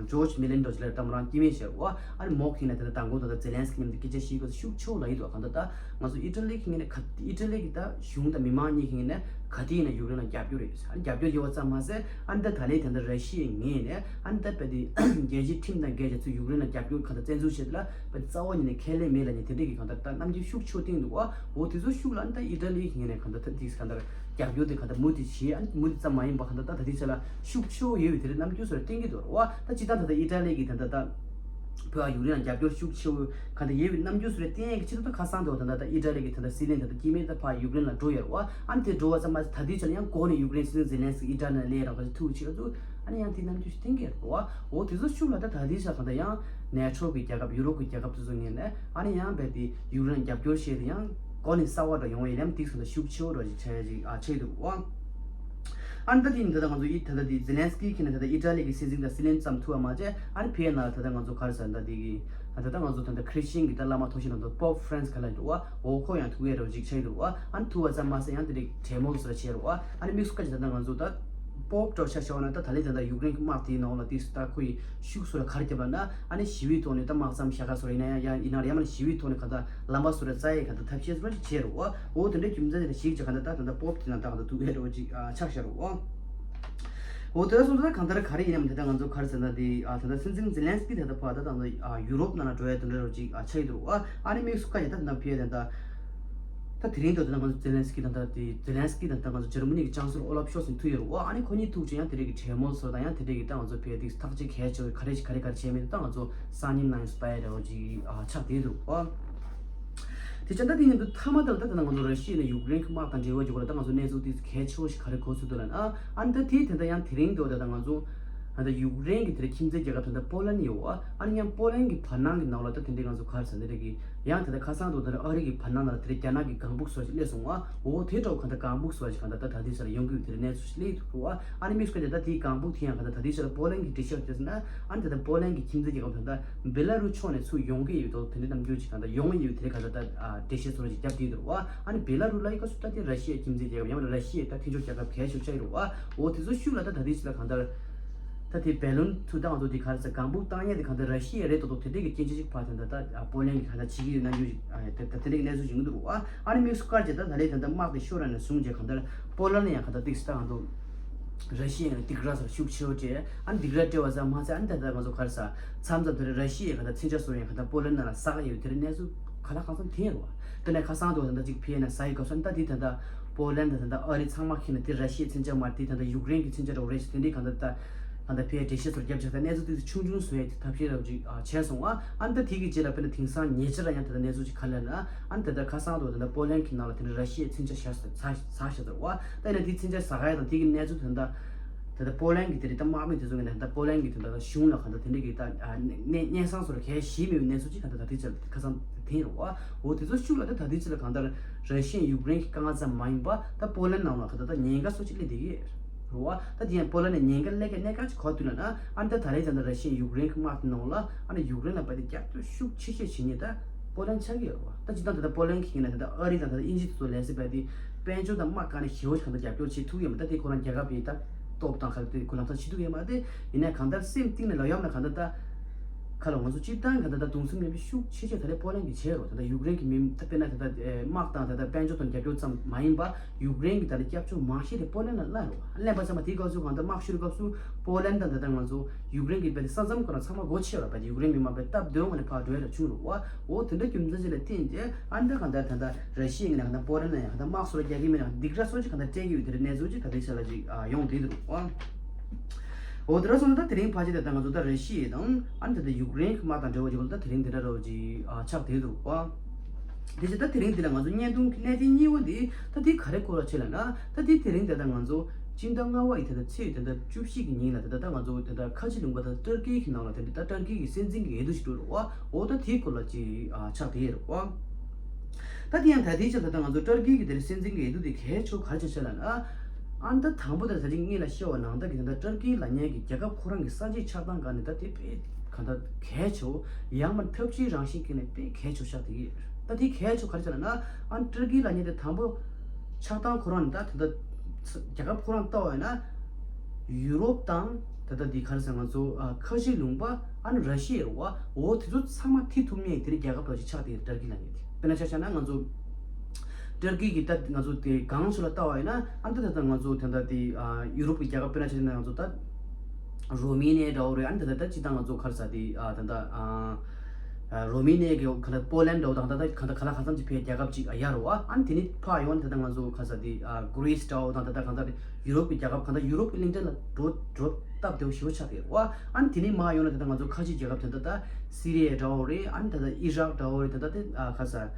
ཇོརྗ་མེ་ལོ་ནི་འདྲ་ཅིག་ལ་ད་མོ་རང་སྐྱེ་དམན་ཞིག་རེད་བ། ཨ་ནི་མོ་གི་ནས་ད་ལྟ་མདང་དགོང་ད་ལྟ་ཛེ་ལན་སི་ཀི་མཉམ་དུ་སྐད་ཆ་བཤད་སྐབས་སུ་ཤུགས་ཆེ་བོ་ལབ་ཡི་འདུག་གང་ལྟར་ད་ང་ཚོ་ཨི་ཊ་ལི་གི་ངོས་ནས་ག་ཨི་ཊ་ལི་གི་ད་གཞུང་དང་མི་མང་གཉིས་ཀྱི་ངོས་ནས་ག་དུས་ཡིན་ན་ཡུཀ་རེན་ལ་རྒྱབ་སྐྱོར་ཡོད། ཨ་ནི་རྒྱབ་སྐྱོར་ཡོད་པ་ཙམ་མ་ཟད་ཨ་ནི་ད་ད་ལན་ད་ལྟ་ར་ཤི་ཡའི་ངོས་ནས་ཨ་ནི་ད་བལ་ཏེ་རྒྱལ་སྤྱིའི་ཁྲིམས་དང་འགལ་བྱས་ཚུར་ཡུཀ་རེན་ལ་རྒྱབ་སྐྱོར་གང་ལྟར་བཙན་འཛུལ་བྱས་ད་ལ་བལ་ཏེ་རྩ་བ་ཉིད་ནས་ཁས་ལེན་མེད་ལབ་ནས་དེ་འདྲ་གི་གང་ལྟར་ད་རྣམ་འགྱུར་ཤུགས་ཆེ་བོ་བསྟན་འདུག་བ། འོ་དེ་ཚོ་ཤུགས་ལ་ཨ་ནི་ད་ཨི་ཊ་ལི་གི་ངོས་ནས་གང་ལྟར་ད་དེ་གང་ལྟར་རྒྱབ་སྐྱོར་དེ་གང་ལྟར་མུ་མཐུད་བྱས། ཨ་ནི་མུ་མཐུད་ཙམ་མ་ཡིན་པ་གང་ལྟར་ད་ད་ལྟའི་ཆ་ལ་ཤུགས་ཆེ་བོ་ཡོད་པའི་དེ་འདྲ་རྣམ་འགྱུར་སོ་ར་བསྟན་གྱི་འདུག་བ། ད་སྤྱིར་བཏང་ད་ལྟ་ཨི་ཊ་ལི་གི་ད་ལྟ་ད་བོད་ཨ་ཡུཀ་རེན་ལ་རྒྱབ་སྐྱོར་ཤུགས་ཆེ་བོ་གང་ལྟར་ཡོད་པའི་རྣམ་འགྱུར་སོ་ར་བསྟན་ཡས་ཀྱི་ཆེད་དུ་ད་ཁ་སང་དུ་ད་ལྟ་ད་ཨི་ཊ་ལི་གི་ད་ལྟ་སྲིད་བློན་ད་ལྟ་སྐྱེ་དམན་ད་ཕར་ཡུཀ་རེན་ལ་འགྲོ་ཡོད་རེད་བ། ཨ་ནི་དེ་འགྲོ་བ་ཙམ་མ་ཟད་ད་ལྟའི་ཆར་ཡང་འགོ་ནས་ཡུཀ་རེན་སྲིད་འཛིན་ཛེ་ལན་སི་ཀི་ཨི་ཊ་ལི་ནང་སླེབས་རང་ཁ་ཐུག་ཆེད་དུ་ཨ་ནི་ཡང་དེ་རྣམ་འགྱུར་ཞིག་བསྟན་གྱི་རེད་བ། འོ་དེ་ཚོ་ཤུགས་ལ་ད་ད་ལྟའི་ཆར་གང་ལྟར་ཡང་ནེ་ཊོ་གི་རྒྱལ་ཁབ་ཡུ་རོབ་ཀྱི་རྒྱལ་ཁབ་དེ་ཚོ་ངོས་ནས་ཨ་ནི་ཡང་རྦད་དེ་ཡུཀ་རེན་རྒྱབ་སྐྱོར་བྱས་ཏེ་ཡང་གོ་ནས་གསར་བ་འདྲ་ཡོང་བའི་ལམ་ཏིག་སོང་ད་ཤུགས་ཆེ་བོ་འདྲ་ཞིག་ཆགས་ཡ་ཅིག་ཨ་ཆགས་འདུག་བ། ཨ་ནི་ད་དེ་ཡིན་ད་ལྟ་ང་ཚོ་ཨི་ད་ལྟ་དེ་ཛེ་ལན་སི་ཀི་ཁྱེད་ནས་ད་ལྟ་ཨི་ཊ་ལི་གི་སྲིད་འཛིན་དང་སྲིད་བློན་ཙམ་ཐུག་པ་མ་ཟད་ཨ་ནི་ཕེ་ན་ད་ལྟ་ང་ཚོ་ག་རེ་ཟེར་ད་དེ་གི་ད་ལྟ་ང་ཚོ་ད་ལྟ་ཁྲི་སྟེན་གྱི་ད་བླ་མ་ཐོག་ཤིང་ནང་དུ་པོབ་ཕ་རན་སི་ག་ལ་འདུག་བ། འོ་ཁོ་ཡང་ཐུག་ཡ་འདྲ་ཅིག་ཆགས་འདུག་བ། ཨ་ནི་ཐུག་པ་ཙམ་མ་ཟད་ཡང་དེ་རིགས་གྲོས་མོལ་སོ་ར་བྱས་རེད་བ། ཨ་ནི་དམིགས་སུ་བཀར་ཅིག་ད་ལྟ་ང་ཚོ་ད་པོབ་འདྲ་ཆ་བཞག་པ་ན་ད་ད་ལན་ད་ལྟ་ཡུཀ་རེན་གྱི་དམག་དེའི་ནང་ལ་ཏིག་ད་ཁོ་ཡི་ཤུགས་སོ་ར་ག་རེ་བརྒྱབ་ལབ་ན། ཨ་ནི་ཞི་བའི་ཐོག་ནས་ད་དམག་མཚམས་བཞག་ག་སོ་ར་ཡིན་ན་ཡང་ཡང་ཡིན་ན་ཡང་མིན་ན་ཞི་བའི་ཐོག་ནས་ག་ད་ལམ་པ་སོ་ར་བཙལ་ཡས་ག་ད་ཐབས་ཤེས་སོ་ར་ཞིག་བྱས་རེད་བ། འོ་དེ་འདྲའི་རྒྱུ་མཚན་དེ་ལ་གཞིགས་ཀྱི་ག་ད་ད་ད་ལྟ་པོབ་དེ་ན་ད་ག་ད་ཐུག་ཡས་འདྲ་བོ་ཅིག་ཨ་ཆགས་བཞག་རེད་བ། འོ་དེ་སོང་ད་གང་ལྟར་ག་རེ་ཡིན་ནམ་དེ་ད་ང་ཚོ་ག་རེ་ཟེར་ན་དེ་ཨ་ད་ད་སྲིད་འཛིན་ཛེ་ལན་སི་ཀི་དེ་ད་ཕར་ད་ད་ཨ་ཡུ་རོབ་ནང་ལ་འགྲོ་ཡས་དེ་འདྲ་བོ་ཅིག་ཨ་ཆགས་ཡོད་རེད་བ། ཨ་ནི་དམིགས་སུ་བཀར་ཡས་ད་ད་ཕེ་ད་ད། ད་དེ་རིང་དུ་ད་ང་ཚོ་ཛེ་ལན་སི་ཀི་དང་ད་དེ་ཛེ་ལན་སི་ཀི་དང་ད་ང་ཚོ་འཇར་མ་ནི་གི་ཅང་སེ་ལོར་ཨོ་ལབ་ཤོལ་ཚ་ཐུག་ཡོད་རེད་བ། ཨ་ནི་ཁོ་གཉིས་ཐུག་ཅིག་ཡང་དེ་རིང་གི་གྲོས་མོལ་སོ་དང་ཡང་དེ་རིང་གི་ད་ང་ཚོ་ཕེ་ཏིག་ཐག་གཅོད་གལ་ཆེ་བའི་ག་རེ་ཞིག་ག་རེ་ག་རེ་བྱས་མེད་ད་ང་ཚོ་སང་ཉིན་ནང་ཡོང་སྟེ་ལྟ་ཡ་འདྲ་བོ་ཅིག་ཨ་ཆགས་བསྡད་འདུག་བ། དེ་ཆ་ད་དེ་ཡིན་དུས་མཐའ་མ་ད་ལ་ད་ད་ང་ཚོ་ར་ཤི་ཡ་ནས་ཡུཀ་རེན་གི་དམག་དང་འབྲེལ་བ་ཅིག་གོ་ལ་ད་ང་ཚོ་གནས་ཚུལ་ཏིག་གལ་ཆེ་བོ་ཞིག་ག་རེ་གོ་ཚུལ་འདུག་ལབ་ན། ཨ་ནི་ད་དེ་དེ་ད་ཡང་དེ་རིང་དུ་ད་ད་ང་ཚོ་ད་ད་ཡུཀ་རེན་གི་དེ་རིང་ཁྱིམ་མཚེས་རྒྱལ་ཁབ་ད་ད་པོ་ལན་ཡོད་བ། ཨ་ནི་ཡང་པོ་ལན་གི་བར་སྣང་གི་ནང་ལ་ད་དེ་འདྲའི་ང་ཚོ་ག་རེ་ཟེར་འདི་རེད་གི། ཡང་དེ་ལྟར་ཁ་སང་དུ་དེར་ཨ་རི་གི་བར་སྣང་ལ་དེར་རྒྱ་ནག་གི་ལྒང་བུག་སོགས་ཤིག་སླེབས་སོང་བ། འོ་དེ་འདྲ་གང་ལྟར་ལྒང་བུག་སོགས་ཤིག་གང་ལྟར་ད་ད་དེ་སར་ཡོང་གི་ཡོད་དེར་གནས་ཚུལ་ཞིག་སླེབས་འདུག་བ། ཨ་ནི་དམིགས་སུ་བཀར་ཏེ་ད་དེའི་ལྒང་བུག་དེ་ཡང་གང་ལྟར་ད་དེ་སར་པོ་ལན་གྱི་འགྲེལ་བཤད་དེ་ཟེར་ན། ཨ་ནི་ད་ལྟ་པོ་ལན་གྱི་ཁྱིམ་མཚེས་རྒྱལ་ཁབ་ད་ལྟ་བེ་ལ་རུ་ཕྱོགས་ནས་ཚུར་ཡོང་གི་ཡོད་དོ་དེ་འདྲའི་རྣམ་འགྱུར་ཅིག་གང་ལྟར་ཡོང་གི་ཡོད་དེ་གང་ལྟར་ད་འགྲེལ་བཤད་སོགས་ཅིག་བརྒྱབ་བསྡད་འདུག་བ། ཨ་ནི་བེ་ལ་རུ་ལ་ཡི་སྐབས་སུ་ད་དེ་ར་ཤི་ཡའི་ཁྱིམ་མཚེས་རྒྱལ་ཁབ་ཡང་ན་ར་ཤི་ཡའི་ད་མཐུན་ཕྱོགས་རྒྱལ་ཁབ་གལ་ཆེ་ཆགས་ཡོད་རེད་བ། འོ་དེ་ཚོ་ཤུགས་ལ་ད་ད་དེ་ཅིག་ལ་གང་ལྟར། ད་དེ་བེ་ལུན་ཚུར་ད་ང་ཚོ་དེ་ག་རེ་ཟེར་ལྒང་བུག་བཏང་ཡས་དེ་གང་ལྟར་ར་ཤི་ཡ་རེད་དོ་དོ་དེ་འདྲས་ཀྱི་སྐད་ཆ་ཅིག་ཕར་དེ་འདྲ་ད་པོ་ལན་གྱི་གང་ལྟར་བྱེད་ཀྱི་ཡོད་ན་ཡོད་ཅིག་ཨ་དེ་ད་དེ་འདྲས་ཀྱི་གནས་ཚུལ་ཅིག་ཡོང་གི་འདུག་རེད་བ། ཨ་ནི་དམིགས་སུ་བཀར་བྱས་ད་ད་ལས་དེ་འདྲ་དམག་དེ་ཤོར་ར་ནས་བཟུང་བྱས་གང་ལྟར་པོ་ལན་ལ་ཡང་གང་ལྟར་ཏིག་ཙམ་ད་ང་ཚོ་ར་ཤི་ཡ་ཡང་སྡིགས་ར་སོགས་ཤུགས་ཆེ་བོ་སྤྲད། ཨ་ནི་སྡིགས་ར་སྤྲད་པ་ཙམ་མ་ཟད་ཨ་ནི་ད་ལྟ་ང་ཚོ་ག་རེ་ཟེར་མཚམས་མཚམས་དེ་ར་ར་ཤི་ཡའི་གང་ལྟར་མཚོན་ཆ་སོགས་ཡང་གང་ལྟར་པོ་ལན་ནང་ལ་ཟག་ཡོད་དེ་འདྲའི་གནས་ཚུལ་གང་ལ་གང་འཚམ་ཐོན་ཡོད་རེད་བ། དེ་ནས་ཁ་སང་དུ་ད་ལྟ་ཅིག་ཕེ་ན་ས་ཡི་ག་སོ་ད་དེ་ད་ལྟ་པོ་ལན་ད་ད་ལྟ་ཨ་རི་ཚང་མ་ཁྱེར་ནས་དེ་ར་ཤི་ཡའི་མཚོན་ཆ་མ་རེད་དེ་ད་ལྟ་ཡུཀ་རེན་གྱི་མཚོན་ཆ་འདྲ་བོ་རེད་ཟེར་དེ་འདྲའི་གང་ལྟར་ད་ད་ལྟ་ཕེ་འགྲེལ་བཤད་སོགས་བརྒྱབ་ཆགས་ད་གནས་ཚུལ་དེ་ཚོ་ཆུང་ཆུང་བཟོ་ཡས་ཐབས་ཤེས་ར་བ་ཅིག་བྱས་སོང་བ། ཨ་ནི་ད་དེ་གི་རྗེས་ལ་དཔེར་ན་དེང་སང་ཉེ་ཆར་ལ་ཡང་ད་ལྟ་གནས་ཚུལ་ཅིག་ག་ལ་ན། ཨ་ནི་ད་ལྟ་ཁ་སང་དུ་ད་ལྟ་པོ་ལན་གྱི་ནང་ལ་དེ་འདྲ་ར་ཤི་ཡའི་མཚོན་ཆ་བཞག་ས་ཚ་ཚ་བཞག་ཟེར་བ། ད་ཡིན་ན་དེ་མཚོན་ཆ་ཟ་ག་ཡ་དང་དེ་གི་གནས་ཚུལ་དེ་འདྲ། ད་ལྟ་པོ་ལན་གྱི་དེ་རིང་ད་དམག་མི་དེ་ཚོ་གི་ནས་ད་པོ་ལན་གྱི་དེ་འདྲ་གཞུང་ལ་གང་ལྟར་དེ་འདྲ་གི་ད་གནས་གནས་སྟངས་སོགས་ལ་གལ་ཞིག་མེད་པའི་གནས་ཚུལ་ཅིག་གང་ལྟར་ད་ལྟའི་ཆར་ཁ་སང་དེ་ཡིན་རུང་བ། འོ་དེ་ཚོ་ཤུགས་ལ་ད་ད་ལྟའི་ཆར་གང་ལྟར་ར་ཤི་ཡ་ཡུཀ་རེན་གྱི་དཀའ་ངལ་ཙམ་མ་ཡིན་པ་ད་པོ་ལན་ནང་ལ་གང་ལྟར་ད་ཉེན་ཁ་སོགས་ཅིག་སླེབས་བསྡད་ཀྱི་རེད་བ། ད་དེ་ཡང་པོ་ལན་ནས་ཉེན་ཁ་སླེབས་ཀྱི་གནད་འགག་ཅིག་ག་རེ་འདུག་ལབ་ན། ཨ་ནི་ད་ད་རེས་ད་ལྟ་ར་ཤི་ཡ་ཡུཀ་རེན་གྱི་དམག་དེ་ནང་ལ་ཨ་ནི་ཡུཀ་རེན་ལ་བལྟས་ཏེ་རྒྱབ་སྐྱོར་ཤུགས་ཆེ་ཤོས་བྱེད་མཁན་ད་པོ་ལན་ཆགས་ཀྱི་ཡོད་རེད་བ། ད་སྤྱིར་བཏང་ད་ལྟ་པོ་ལན་གྱི་ཡིན་ན་ད་ལྟ་ཨ་རི་དང་ད་ལྟ་དབྱིན་ཇི་དེ་ཚོ་ལས་སྲིད་པ་དེ་དཔལ་འབྱོར་དང་དམག་སྒང་ནས་ཞེ་པོ་ཞིག་གང་ལྟར་རྒྱབ་སྐྱོར་བྱེད་ཐུབ་ཡོད་མ་རེད། ད་དེ་ཁོ་རང་རྒྱལ་ཁབ་ཡིན་ད་ ཀོབ་དང་ཁ་ལ་དེ་ཁོ་ལམ་སང་བྱེད་ཐུབ་ཡོད་མ་རེད། ཡིན་ནའི་གང་ལྟར་སེམས་གཏིང་ནས་ལབ་ཡོང་ན་གང་ལྟར་ད་ཁ་ལ་ང་ཚོ་སྤྱིར་བཏང་གང་ལྟར་ད་གདུང་སེམས་མཉམ་སྐྱེད་ཤུགས་ཆེ་ཆེ་ད་ལྟ་པོ་ལན་གྱིས་བྱས་རོགས། ད་ལྟ་ཡུཀ་རེན་གྱི་མི་ད་དཔེར་ན་ད་ལྟ་དམག་དང་ད་ལྟ་དཔལ་འབྱོར་དང་རྒྱབ་སྐྱོར་ཙམ་མ་ཡིན་པ་ཡུཀ་རེན་གྱི་ད་ལྟ་སྐྱབས་བཅོལ་མང་ཤོས་དེ་པོ་ལན་ལ་གནང་རོགས། གནང་བ་ཙམ་མ་དེའི་སྐབས་སུ་གང་ལྟར་དམག་ཤོར་སྐབས་སུ་པོ་ལན་དང་ད་ལྟ་ང་ཚོ་ཡུཀ་རེན་གྱི་བལ་ཏེ་ས་མཚམས་ཁོ་ན་ཚང་མ་སྒོ་ཕྱེ་བ་བལ་ཏེ་ཡུཀ་རེན་མི་མང་པའི་སྟབས་བདེ་བོ་ངང་ནས་ཕར་འགྲོ་ཡ་ལ་བྱུང་རོགས། འོ་དེ་འདྲ་རྒྱུ་མཚན་ཅིག་ལ་བརྟེན་རྗེས་ཨ་ནི་ད་གང་ལྟར་ད་ལྟ་ར་ཤི་ཡའི་ངོས་ནས་གང་ལྟར་པོ་ལན་ལ་ཡང་གང་ལྟར་དམག་སོགས་ལ་རྒྱག་གི་མེད་ན་སྡིགས་ར་སོགས་ཅིག་གང་ལྟར་སྤྲད་ཀྱི་ཡོད་དེ་འདྲའི་གནས་ཚུལ་ཅིག་ད་ལྟའི་ཆ་ལ་ཅིག་ཡོང་བསྡད་འདུག་འོ་དེ་འདྲ་སོང་ན་ད་དེ་རིང་ཕལ་ཆེར་ད་ལྟ་ང་ཚོ་ད་ར་ཤི་ཡ་དང་ཨ་ནི་ད་ལྟ་ཡུཀ་རེན་གྱི་དམག་དང་འབྲེལ་བ་ཅིག་ལ་ད་དེ་རིང་དེ་འདྲ་རོ་ཅིག་ཆགས་བསྡད་འདུག་དེ་བཞིན་ད་དེ་རིང་འདི་ལ་ང་ཚོ་བརྙན་ཐུང་གི་གནད་དོན་གཉིས་པ་འདི་ད་འདི་ག་རེ་སྐོར་ལ་བྱེད་ལབ་ན། ད་འདི་དེ་རིང་དེ་ད་ང་ཚོ་སྤྱི་ཟླ་ལྔ་པ་ཡི་དེ་ད་ཚེས་དེ་ད་བཅུ་བཞི་གི་ཉིན་ལ་དེ་ད་ད་ང་ཚོ་དེ་ད་ཁ་ཆེ་ལུང་པ་ད་ཏུར་ཀི་གི་ནང་ལ་དེ་འདི་ད་ཏུར་ཀི་གི་སྲིད་འཛིན་གྱི་འོས་བསྡུ་ཞིག་འགྲོ་རེད་བ། འོ་ད་དེའི་སྐོར་ལ་ཅིག་ཆགས་བསྡད་ཡོད་རེད་བ། ད་དེ་ཡང་ད་ལྟའི་ཆར་ད་ད་ང་ཚོ་ཏུར་ཀི་གི་དེ་རིང་སྲིད་འཛིན་གྱི་འོས་བསྡུ་དེ་གལ་ཆེ་ག་རེ་བྱས་བྱས་ལབ་ན། ཨ་ནི་ད་དང་པོ་དེ་ད་ཅིག་སྔོན་ལ་བཤད་པ་ནང་ལྟར་གྱི་དེ་ད་ཏུར་ཀི་ལབ་མཁན་གྱི་རྒྱལ་ཁབ་ཁོ་རང་གི་ས་ཆའི་ཆགས་སྟངས་སྒང་ནས་ད་དེ་དཔེ་གང་ལྟར་གལ་ཆེ་བོ། ཡང་མིན་འཐབ་ཇུས་རང་བཞིན་གྱི་ནས་དཔེ་གལ་ཆེ་བོ་ཆགས་བསྡད་ཀྱི་ཡོད། ད་དེ་གལ་ཆེ་བོ་ག་རེ་ཆགས་ལབ་ན། ཨ་ནི་ཏུར་ཀི་ལབ་མཁན་དེ་དང་པོ་ཆགས་སྟངས་ཁོ་རང་ནི་ད་ད་ལྟ་རྒྱལ་ཁབ་ཁོ་རང་ལྟ་བ་ཡིན་ན། ཡུ་རོབ་དང་ད་ལྟ་འདི་ག་རེ་ཟེར་ང་ཚོ་ཨ་ཁ་ཆེ་ལུང་པ་ཨ་ནི་ར་ཤི་ཡ་རེད་བ། འོ་དེ་ཚོ་ཚང་མ་མཐུད་ཐུབ་མཁན་དེ་རིང་རྒྱལ་ཁབ་འདྲ་ཞིག་ཆགས་བསྡད་ཀྱི་ཡོད། ཏུར་ཀི་ལབ་མཁན་དེ་དཔེར་ན་ཆ་བཞག་ན་ང་ཚོ་ཏུར་ཀི་གི་ད་ང་ཚོ་དེ་གང་ཚོ་ལ་ལྟ་བ་ཡིན་ན་ཨ་ནི་ད་ད་ལྟ་ང་ཚོ་དེ་འདྲ་དེ་ཨ་ཡུ་རོབ་ཀྱི་རྒྱལ་ཁབ་དཔེར་ན་ཆ་བཞག་ན་ང་ཚོ་ད། རོ་མི་ནི་ཡ་འདྲ་བོ་རེད། ཨ་ནི་ད་ལྟ་ད་སྤྱིར་བཏང་ང་ཚོ་ག་རེ་ཟེར་དེ་ཨ་ད་ལྟ་ཨ་རོ་མི་ནི་ཡ་གི་ག་ལ་པོ་ལན་འདྲ་བོ་དང་ད་ལྟ་ག་ད་ག་ལ་གང་འཚམ་ཅིག་ཕའི་རྒྱལ་ཁབ་ཅིག་ཨ་ཡ་རོ་བ། ཨ་ནི་དེ་ནི་ཕར་ཡོང་ད་ལྟ་ང་ཚོ་ག་རེ་ཟེར་དེ་ཨ་གྷི་རི་སི་འདྲ་བོ་དང་ད་ལྟ་གང་ད་ཡུ་རོབ་ཀྱི་རྒྱལ་ཁབ་གང་ད་ཡུ་རོབ་ཀྱི་གླིང་ཕྲན་ལ་འགྲོ་འགྲོ་སྟབས་བདེ་བོ་ཞེ་པོ་ཆགས་བསྡད་ཡོད་རེད་བ། ཨ་ནི་དེ་ནི་མར་ཡོང་ན་ད་ལྟ་ང་ཚོ་ཁ་ཆེའི་རྒྱལ་ཁབ་དེ་འདྲ་ད་སི་རི་ཡ་འདྲ་བོ་རེད། ཨ་ནི་ད་ལྟ་ཨི་རག་འདྲ་བོ་རེད། ད་ལྟ་དེ་ཨ་ག་རེ་ཟེར།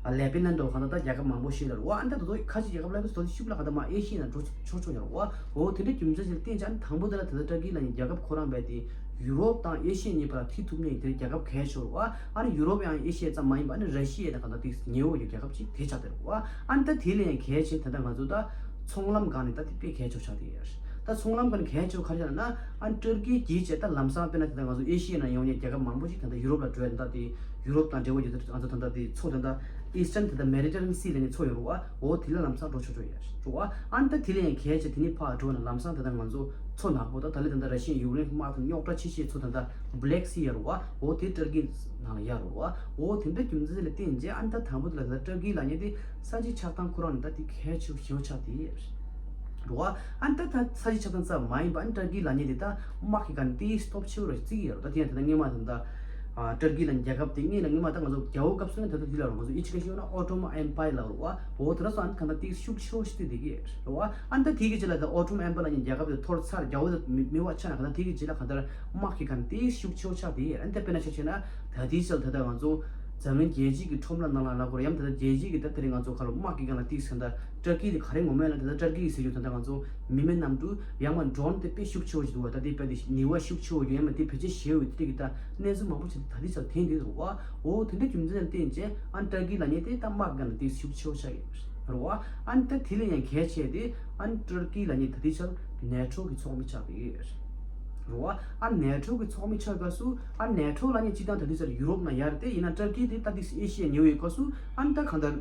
ལེ་པི་ནན་འདྲ་བོ་གང་ལྟར་ད་རྒྱལ་ཁབ་མང་པོ་ཞིག་ལ་རེད་བ། ཨ་ནི་ད་དུང་ཁ་ཆེ་རྒྱལ་ཁབ་ལ་ཡོད་པའི་སོ་སོ་ཤུགས་ལ་གང་ལྟར་མར་ཨེ་ཤི་ཡའི་ནང་འགྲོ་ཆོག་ཆོག་ཡོད་རེད་བ། འོ་དེ་འདྲའི་རྒྱུ་མཚན་ཞིག་བརྟེན་བྱས་ཨ་ནི་དང་པོ་དེ་ལ་ད་ལྟ་ཏུར་ཀི་ལབ་མཁན་རྒྱལ་ཁབ་ཁོ་རང་རྦད་དེ་ཡུ་རོབ་དང་ཨེ་ཤི་ཡ་གཉིས་བར་ལ་མཐུད་ཐུབ་མཁན་དེ་རྒྱལ་ཁབ་གལ་ཆེ་རེད་བ། ཨ་ནི་ཡུ་རོབ་ཡང་ཨེ་ཤི་ཡ་ཙམ་མ་ཡིན་པ་ཨ་ནི་ར་ཤི་ཡ་དང་གང་ལྟར་དེ་ཉེ་བོ་ཡོད་རྒྱལ་ཁབ་ཅིག་དེ་ཆགས་བསྡད་རེད་བ། ཨ་ནི་ད་དེ་ལས་ཡང་གལ་ཆེ་ད་ལྟ་ང་ཚོ་ད་ཚོང་ལམ་སྒང་ནས་ད་དེ་དཔེ་གལ་ཆེ་ཆགས་བསྡད་ཡོད་རེད། ད་ཚོང་ལམ་སྒང་ནས་གལ་ཆེ་བ་ག་རེ་ཆགས་ན། ཨ་ནི་ཏུར་ཀི་བརྒྱུད་བྱས་ད་ལམ་སང་དཔེར་ན་ད་ལྟ་ང་ཚོ་ཨེ་ཤི་ཡའི་ནང་ཡོང་མཁན་རྒྱལ་ཁབ་མང་པོ་ཞིག་ད་ལྟ་ཡུ་རོབ་ལ་འགྲོ་ཡ་ད་ལྟ་དེ་ཡུ་རོབ་དང་འབྲེལ་བ་ཡོད་ད་ང་ཚོ་ད་ལྟ་དེ་མཚོ་ད་ལྟ་ཨི་སི་ཊརན་ད་ལྟ་མེ་ཌི་ཊེ་རེ་ནི་ཡན་སི་ལབ་མཁན་མཚོ་ཡོད་རེད་བ། འོ་དེ་ལ་ལམ་སང་འགྲོ་ཆོག་ཆོག་ཡོད་རེད་བ། ཨ་ནི་ད་དེ་ལས་ཡང་གལ་ཆེ་དེ་ནི་ཕར་འགྲོ་ན་ལམ་སང་ད་ལྟ་ང་ཚོ་མཚོ་ནག་པོ་ད་ད་ལྟ་ད་ལྟ་ར་ཤི་ཡ་ཡུཀ་རེན་དམག་དང་རྙོག་དྲ་ཆེ་ཤོས་མཚོ་ད་ལྟ་བྷི་ལེག་སི་ཡོད་རེད་བ། འོ་དེ་ཏུར་ཀི་ནང་ལ་ཡོད་རེད་བ། འོ་དེ་འདྲ་རྒྱུ་མཚན་ལ་བརྟེན་བྱས་ཨ་ནི་ད་དང་པོ་དེ་ལ་ད་ལྟ་ཏུར་ཀི་ལབ་མཁན་དེ་ས་ཆའི་ཆགས་སྟངས་ཁོ་རང་ནི་ད་དེ་གལ་ཆེ་ཤོས་ཆགས་བསྡད་ཡོད་རེད། རེད་བ། ཨ་ནི་ད་ད་ས་ཆའི་ཆགས་སྟངས་ཙམ་མ་ཡིན་པ་ཨ་ནི་ཏུར་ཀི་ལབ་མཁན་དེ་ད་དམག་གི་སྒང་ནས་ཏོག་ཙམ་སྟོབས་ཆེ་བོ་རེ་བརྩི་གི་ཡོད་རེད། ད་དེ་ཡང་ད་ལྟ་སྔོན་མ་ད་ལྟ་ཨ་ཏུར་ཀི་ལབ་མཁན་རྒྱལ་ཁབ་དེ་སྔོན་ལ་སྔོན་མ་ད་ང་ཚོ་རྒྱལ་པོའི་སྐབས་སུ་ནི་ད་ལྟ་དེ་ལ་རོ་ང་ཚོ་ཨི་ཆི་ཀ་ཤི་ཡོད་ན་ཨོ་ཊོ་མན་ཨེམ་པ་ཡར་ལབ་རེད་བ། འོ་དེ་འདྲ་སོང་ཨ་ནི་གང་ལྟར་ཏོག་ཙམ་ཤུགས་ཆེ་བོ་ཞིག་བརྩི་བསྡད་ཀྱི་ཡོད་རེད་བ། ཨ་ནི་ད་དེ་གི་རྗེས་ལ་ད་ཨོ་ཊོ་མན་ཨེམ་པ་ལབ་མཁན་རྒྱལ་ཁབ་དེ་འཐོར་ཚར། རྒྱལ་པོ་དེ་མི་མི་བ་ཆགས་ན་གང་ལྟར་དེ་གི་རྗེས་ལ་གང་ལྟར་དམག་གི་སྒང་ནས་ཏོག་ཙམ་ཤུགས་ཆེ་བོ་ཆགས་བསྡད་ཡོད་རེད། ཨ་ནི་ད་དཔེར་ན་ཆ་བཞག་ན་ད་དེ་རྗེས་ལ་ད་ལྟ་ང་ཚོ་འཛམ་གླིང་རྒྱལ་སྤྱི་གི་ཁྲོམ་ར་ནང་ལ་ལབ་དགོས་རེད། ཡང་ད་ལྟ་རྒྱལ་སྤྱི་གི་ད་དེ་རིང་ང་ཚོ་ཁ་ལོ་དམག་གི་སྒང་ལ་ཏོག་ཙམ་ད་ཏུར་ཀི་དེ་ག་རེ་ངོ་མ་ལབ་ན་ད་ལྟ་ཏུར་ཀི་ཟེར་རྒྱུ་ད་ལྟ་ང་ཚོ་མི་མེད་གནམ་གྲུ་ཡང་མིན་ཌོ་རོན་དེ་དཔེ་ཤུགས་ཆེ་བོ་ཞིག་འདུག་བ། ད་དེ་དཔེ་དེ་ནུས་པ་ཤུགས་ཆེ་བོ་ཡོད་ཡང་མིན་དེ་བེད་སྤྱོད་བྱེད་འོས་དེ་གི་ད་གནས་ཚུལ་མང་པོ་ཞིག་ད་དེ་རྗེས་ལ་ཐོན་བསྡད་འདུག་བ། འོ་དེ་འདྲ་རྒྱུ་མཚན་ལ་བརྟེན་བྱས་ཨ་ནི་ཏུར་ཀི་ལབ་མཁན་དེ་ད་དམག་གི་སྒང་ལ་ཏོག་ཙམ་ཤུགས་ཆེ་བོ་ཆགས་ཡོད་རེད་བ། ཨ་ནི་ད་དེ་ལས་ཡང་གལ་ཆེ་དེ་ཨ་ནི་ཏུར་ཀི་ལབ་མཁན་ད་དེ་རྗེས་ལ་ནེ་ཊོ་གི་ཚོགས་མི་ཆགས་བསྡད་ཡོད་རེད། རེད་བ། ཨ་ནེ་ཊོ་གི་ཚོགས་མི་ཆགས་སྐབས་སུ་ཨ་ནེ་ཊོ་ལབ་མཁན་སྤྱིར་བཏང་ད་དུས་ཚོད་ཡུ་རོབ་ནང་ཡོད་རེད་དེ། ཡིན་ན་ཏུར་ཀི་དེ་ད་དུས་ཨེ་ཤི་ཡ་ཉེ་བོ་ཡོད་སྐབས་སུ་ཨ་ནི་ད་གང་ལྟར་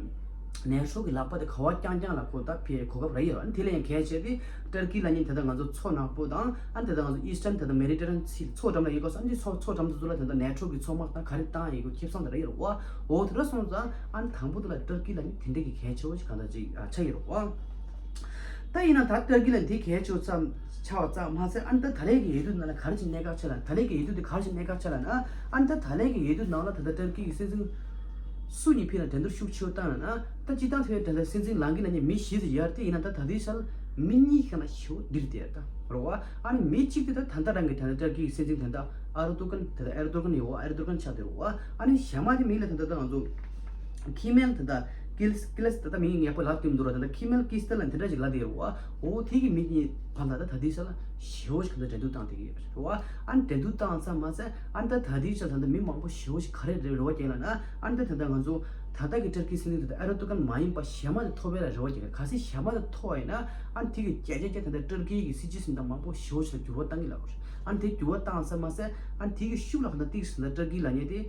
ནེ་ཊོ་གི་ལག་པ་དེ་ག་པར་བརྐྱང་བརྐྱང་ལ་ཁོ་ད་ཕའི་གོ་སྐབས་རག་ཡོད་རེད། ཨ་ནི་དེ་ལས་ཡང་གལ་ཆེ་དེ་ཏུར་ཀི་ལབ་མཁན་ད་ལྟ་ང་ཚོ་མཚོ་ནག་པོ་དང་ཨ་ནི་ད་ལྟ་ང་ཚོ་ཨི་སི་ཊརན་ད་ལྟ་མེ་ཌི་ཊེ་རེ་ནི་ཡན་སི་མཚོ་འགྲམ་ལ་ཡོད་སྐབས་སུ་ཨ་ནི་མཚོ་མཚོ་འགྲམ་དེ་ཚོ་ལ་ད་ལྟ་ནེ་ཊོ་གི་མཚོ་དམག་དང་ག་རེ་བཏང་ཡོད་སྐབས་ཁེ་བཟང་དེ་རག་ཡོད་རེད་བ། འོ་དེ་འདྲ་སོང་ཙང་ཨ་ནི་དང་པོ་དེ་ལ་ཏུར་ཀི་ལབ་མཁན་དེ་འདྲ་གི་གལ་ཆེ་བོ་ཞིག་གང་ལྟར་ཅིག་ཆགས་ཡོད་རེད་བ། ད་ཡིན་ན་ད་ཏུར་ཀི་ལ་འདི་གལ་ཆེ་བ་ཙམ་ཆགས་པ་ཙམ་མ་ཟད། ཨ་ནི་ད་ད་ལན་གྱི་འོས་བསྡུ་ནང་ལ་ག་རེ་ཅིག་གནད་འགག་ཆགས་ལ། ད་ལན་གྱི་འོས་བསྡུ་འདི་ག་རེ་ཅིག་གནད་འགག་ཆགས་ལ་ན། ཨ་ནི་ད་ད་ལན་གྱི་འོས་བསྡུ་ནང་ལ་ད་ལྟ་ཏུར་ཀི་གི་སྲིད་འཛིན་སུ་གཉིས་ཕན་ལ་འགྲན་བསྡུར་ཤུགས་ཆེ་བ་བཏང་ལ་ན། ད་སྤྱིར་བཏང་ཐོས་ད་ལྟ་སྲིད་འཛིན་ལངས་ཀྱི་ལ་ནི་མི་བཞི་ཙམ་ཡོད་རེད་དེ། ཡིན་ན་ད་ད་ལྟའི་ཆར་མི་གཉིས་ཤིག་ན་ཞེ་པོ་འདི་རེད་དེ་ད་རེད་བ། ཨ་ནི་མི་གཅིག་དེ་ད་ད་ལྟ་རང་གི་ད་ལྟ་ཏུར་ཀི་གི་སྲིད་འཛིན་ད་ལྟ་ཨེར་ཏོ་གན་ད་ལྟ་ཨེར་ཏོ་གན་ཡོད་བ། ཨེར་ཏོ་གན་ཆགས་བསྡད་རེད་བ། ཨ་ནི་གཞན་མ་དེ་མི་ལ་ད་ལྟ་ད་ང་ཚོ་ཁི་མེལ་ད་ལྟ་ཀིལ་ཀིལ་ད་ལྟ་མིང་ངན་པ་ལབ་སྟེ་མི་འདུག་ར། ད་ལྟ་ཁི་མེལ་ཀིལ་ལ་དེ་འདྲ་ཞིག་ལབ་བསྡད་ཡོད་རེད་བ། འོ་དེ་གི་མི་གཉིས་བར་ལ་ད་ད་ལྟའི་ཆ་ལ་ཞེ་པོ་ཞིག་ད་ལྟ་འགྲན་བསྡུར་བཏང་བསྡད་ཀྱི་ཡོད་རེད་བ། ཨ་ནི་འགྲན་བསྡུར་བཏང་ཙམ་མ་ཟད། ཨ་ནི་ད་ད་ལྟའི་ཆ་ལ་ད་ལྟ་མི་མང་པོ་ཞེ་པོ་ཞིག་ག་རེ་རེ་རེ་བ་རྒྱག་ལབ་ན། ཨ་ནི་ད་ད་ལྟ་ང་ཚོ་ད་ལྟ་གི་ཏུར་ཀི་སྲིད་འཛིན་དེ་ད་ཨེར་ཏོ་གན་མ་ཡིན་པ་གཞན་མ་དེ་ཐོབ་པའི་ལ་རེ་བ་རྒྱག་གི། གལ་སྲིད་གཞན་མ་དེ་ཐོབ་པ་ཡིན་ན། ཨ་ནི་དེ་གི་བརྒྱ་ཆ་བརྒྱ་ད་ལྟ་ཏུར་ཀི་གི་སྲིད་སྤྱི་ཟིན་ཐང་མང་པོ་ཞེ་པོ་ཞིག་ལ་འགྱུར་བ་བཏང་གི་ལབ་རེད། ཨ་ནི་དེ་འགྱུར་བ་བཏང་ཙམ་མ་ཟད། ཨ་ནི་དེ་གི་ཤུགས་ལ་ད་ལྟ་ཏིག་ཟིན་ད་ཏུར་ཀི་ལབ་མཁན་དེ།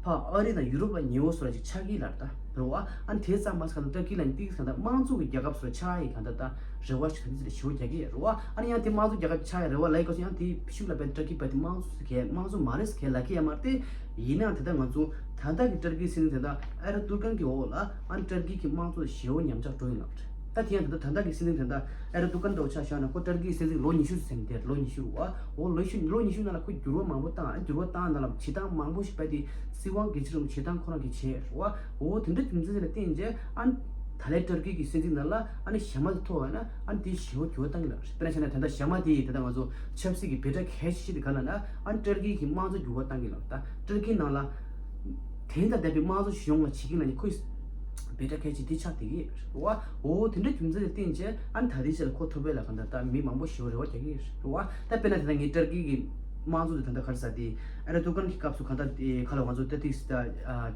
ཕ་ཨ་རི་དང་ཡུ་རོབ་ལ་ཉེ་བོ་སོགས་ཅིག་ཆགས་ཀྱི་ལ་རེད་ད། རེད་བ། ཨ་ནི་དེ་ཙམ་མ་ཟད་གང་ལྟར་ཏུར་ཀི་ལ་ནི་ཏིག་གང་ལྟར་དམངས་གཙོ་གི་རྒྱལ་ཁབ་སོགས་ཆགས་ཡི་གང་ལྟར་ད་རེ་བ་ཞིག་ག་ནི་ཞེ་པོ་རྒྱག་གི་རེད་བ། ཨ་ནི་ཡང་དེ་དམངས་གཙོ་རྒྱལ་ཁབ་ཆགས་ཡི་རེ་བ་ལ་ཡི་ག་སོ་ཡང་དེ་ཤུགས་ལ་བས་ཏུར་ཀི་བས་དེ་དམངས་གཙོ་གས་དམངས་གཙོ་མ་རེད་ཟེར་གས་ལ་ཀི་ཡ་མ་རེད་དེ། ཡིན་ནའང་དེ་ལྟར་ང་ཚོ་ད་ལྟ་གི་ཏུར་ཀི་སྲིད་འཛིན་དེ་ལྟར་ཨེར་དོ་གན་གི་འོག་ལ་ཨ་ནི་ཏུར་ཀི་གི་དམངས་གཙོ་ཞེ་པོ་ཉམས་ཆག་འགྲོ་ཡིན་ལབ་རེད། ད་དེ་ཡང་ད་ལྟ་ད་ལྟ་གི་སྲིད་འཛིན་དེ་འདྲ་ཨེར་དོ་གན་འདྲ་བོ་ཆ་བཞག་ན་ཁོ་ཏུར་ཀིའི་སྲིད་འཛིན་ལོ་ཉི་ཤུ་ཟིན་དེ་ལོ་ཉི་ཤུ་རུ་བ། འོ་ལོ་ཉི་ཤུ་ལོ་ཉི་ཤུ་ནང་ལ་ཁོ་འགྱུར་བ་མང་པོ་བཏང་ཨ། འགྱུར་བ་བཏང་ནང་ལ་བྱེད་སྟངས་མང་པོ་ཞིག་སྤེལ་ཏེ་སྲིད་དབང་སྒེར་གཅོད་རུ་བྱེད་སྟངས་ཁོ་རང་གིས་བྱས་རུ་བ། འོ་དེ་འདྲ་རྒྱུ་མཚན་ཅིག་ལ་བརྟེན་རྗེས་ཨ་ནི་ད་ལྟའི་ཏུར་ཀི་གི་སྲིད་འཛིན་ནང་ལ་ཨ་ནི་ཞྭ་དམར་དེ་ཐོབ་པ་ན་ཨ་ནི་དེ་ཞེ་པོ་འགྱུར་བ་བཏང་གི་ལབ་རེད། དཔེར་ན་བྱས་ན་ད་ལྟ་ཞྭ་དམར་དེ་ད་ལྟ་ང་ཚོ་ཆབ་སྲིད་ཀྱི་འབོད་སྒྲ་གལ་ཆེ་ཤོས་དེ་ག་ལབ་ན་ཨ་ནི་ཏུར་ཀི་གི་དམངས་གཙོ་འགྱུར་བ་བཏང་གི་ལབ་རེད། ད་ཏུར་ཀི་ནང་ལ། དེ་དང་ལྡན་པའི་དམངས་གཙོ་ཞིག་ཡོང་བ་བྱེད་ཀྱི་ལ་ནི་ཁོའི་འབོད་སྒྲ་གལ་ཆེ་འདི་ཆགས་བསྡད་ཀྱི་རེད་བ། འོ་དེ་འདྲ་རྒྱུ་མཚན་ལ་བརྟེན་བྱས་ཨ་ནི་ད་ལྟའི་ཆར་ལ་ཁོ་ཐོབ་པའི་ལ་གང་ལྟར་ད་མི་མང་པོ་ཞེ་པོ་རེ་བ་རྒྱག་གི་རེད་བ། ད་དཔེར་ན་དེ་ད་ངའི་ཏུར་ཀི་གི་དམངས་གཙོ་དེ་ད་ལྟ་ག་རེ་ཟེར་དེ་ཨེར་དོ་གན་གྱི་སྐབས་སུ་གང་ལྟར་དེ་ག་ལ་ང་ཚོ་ད་ཏིག་ད་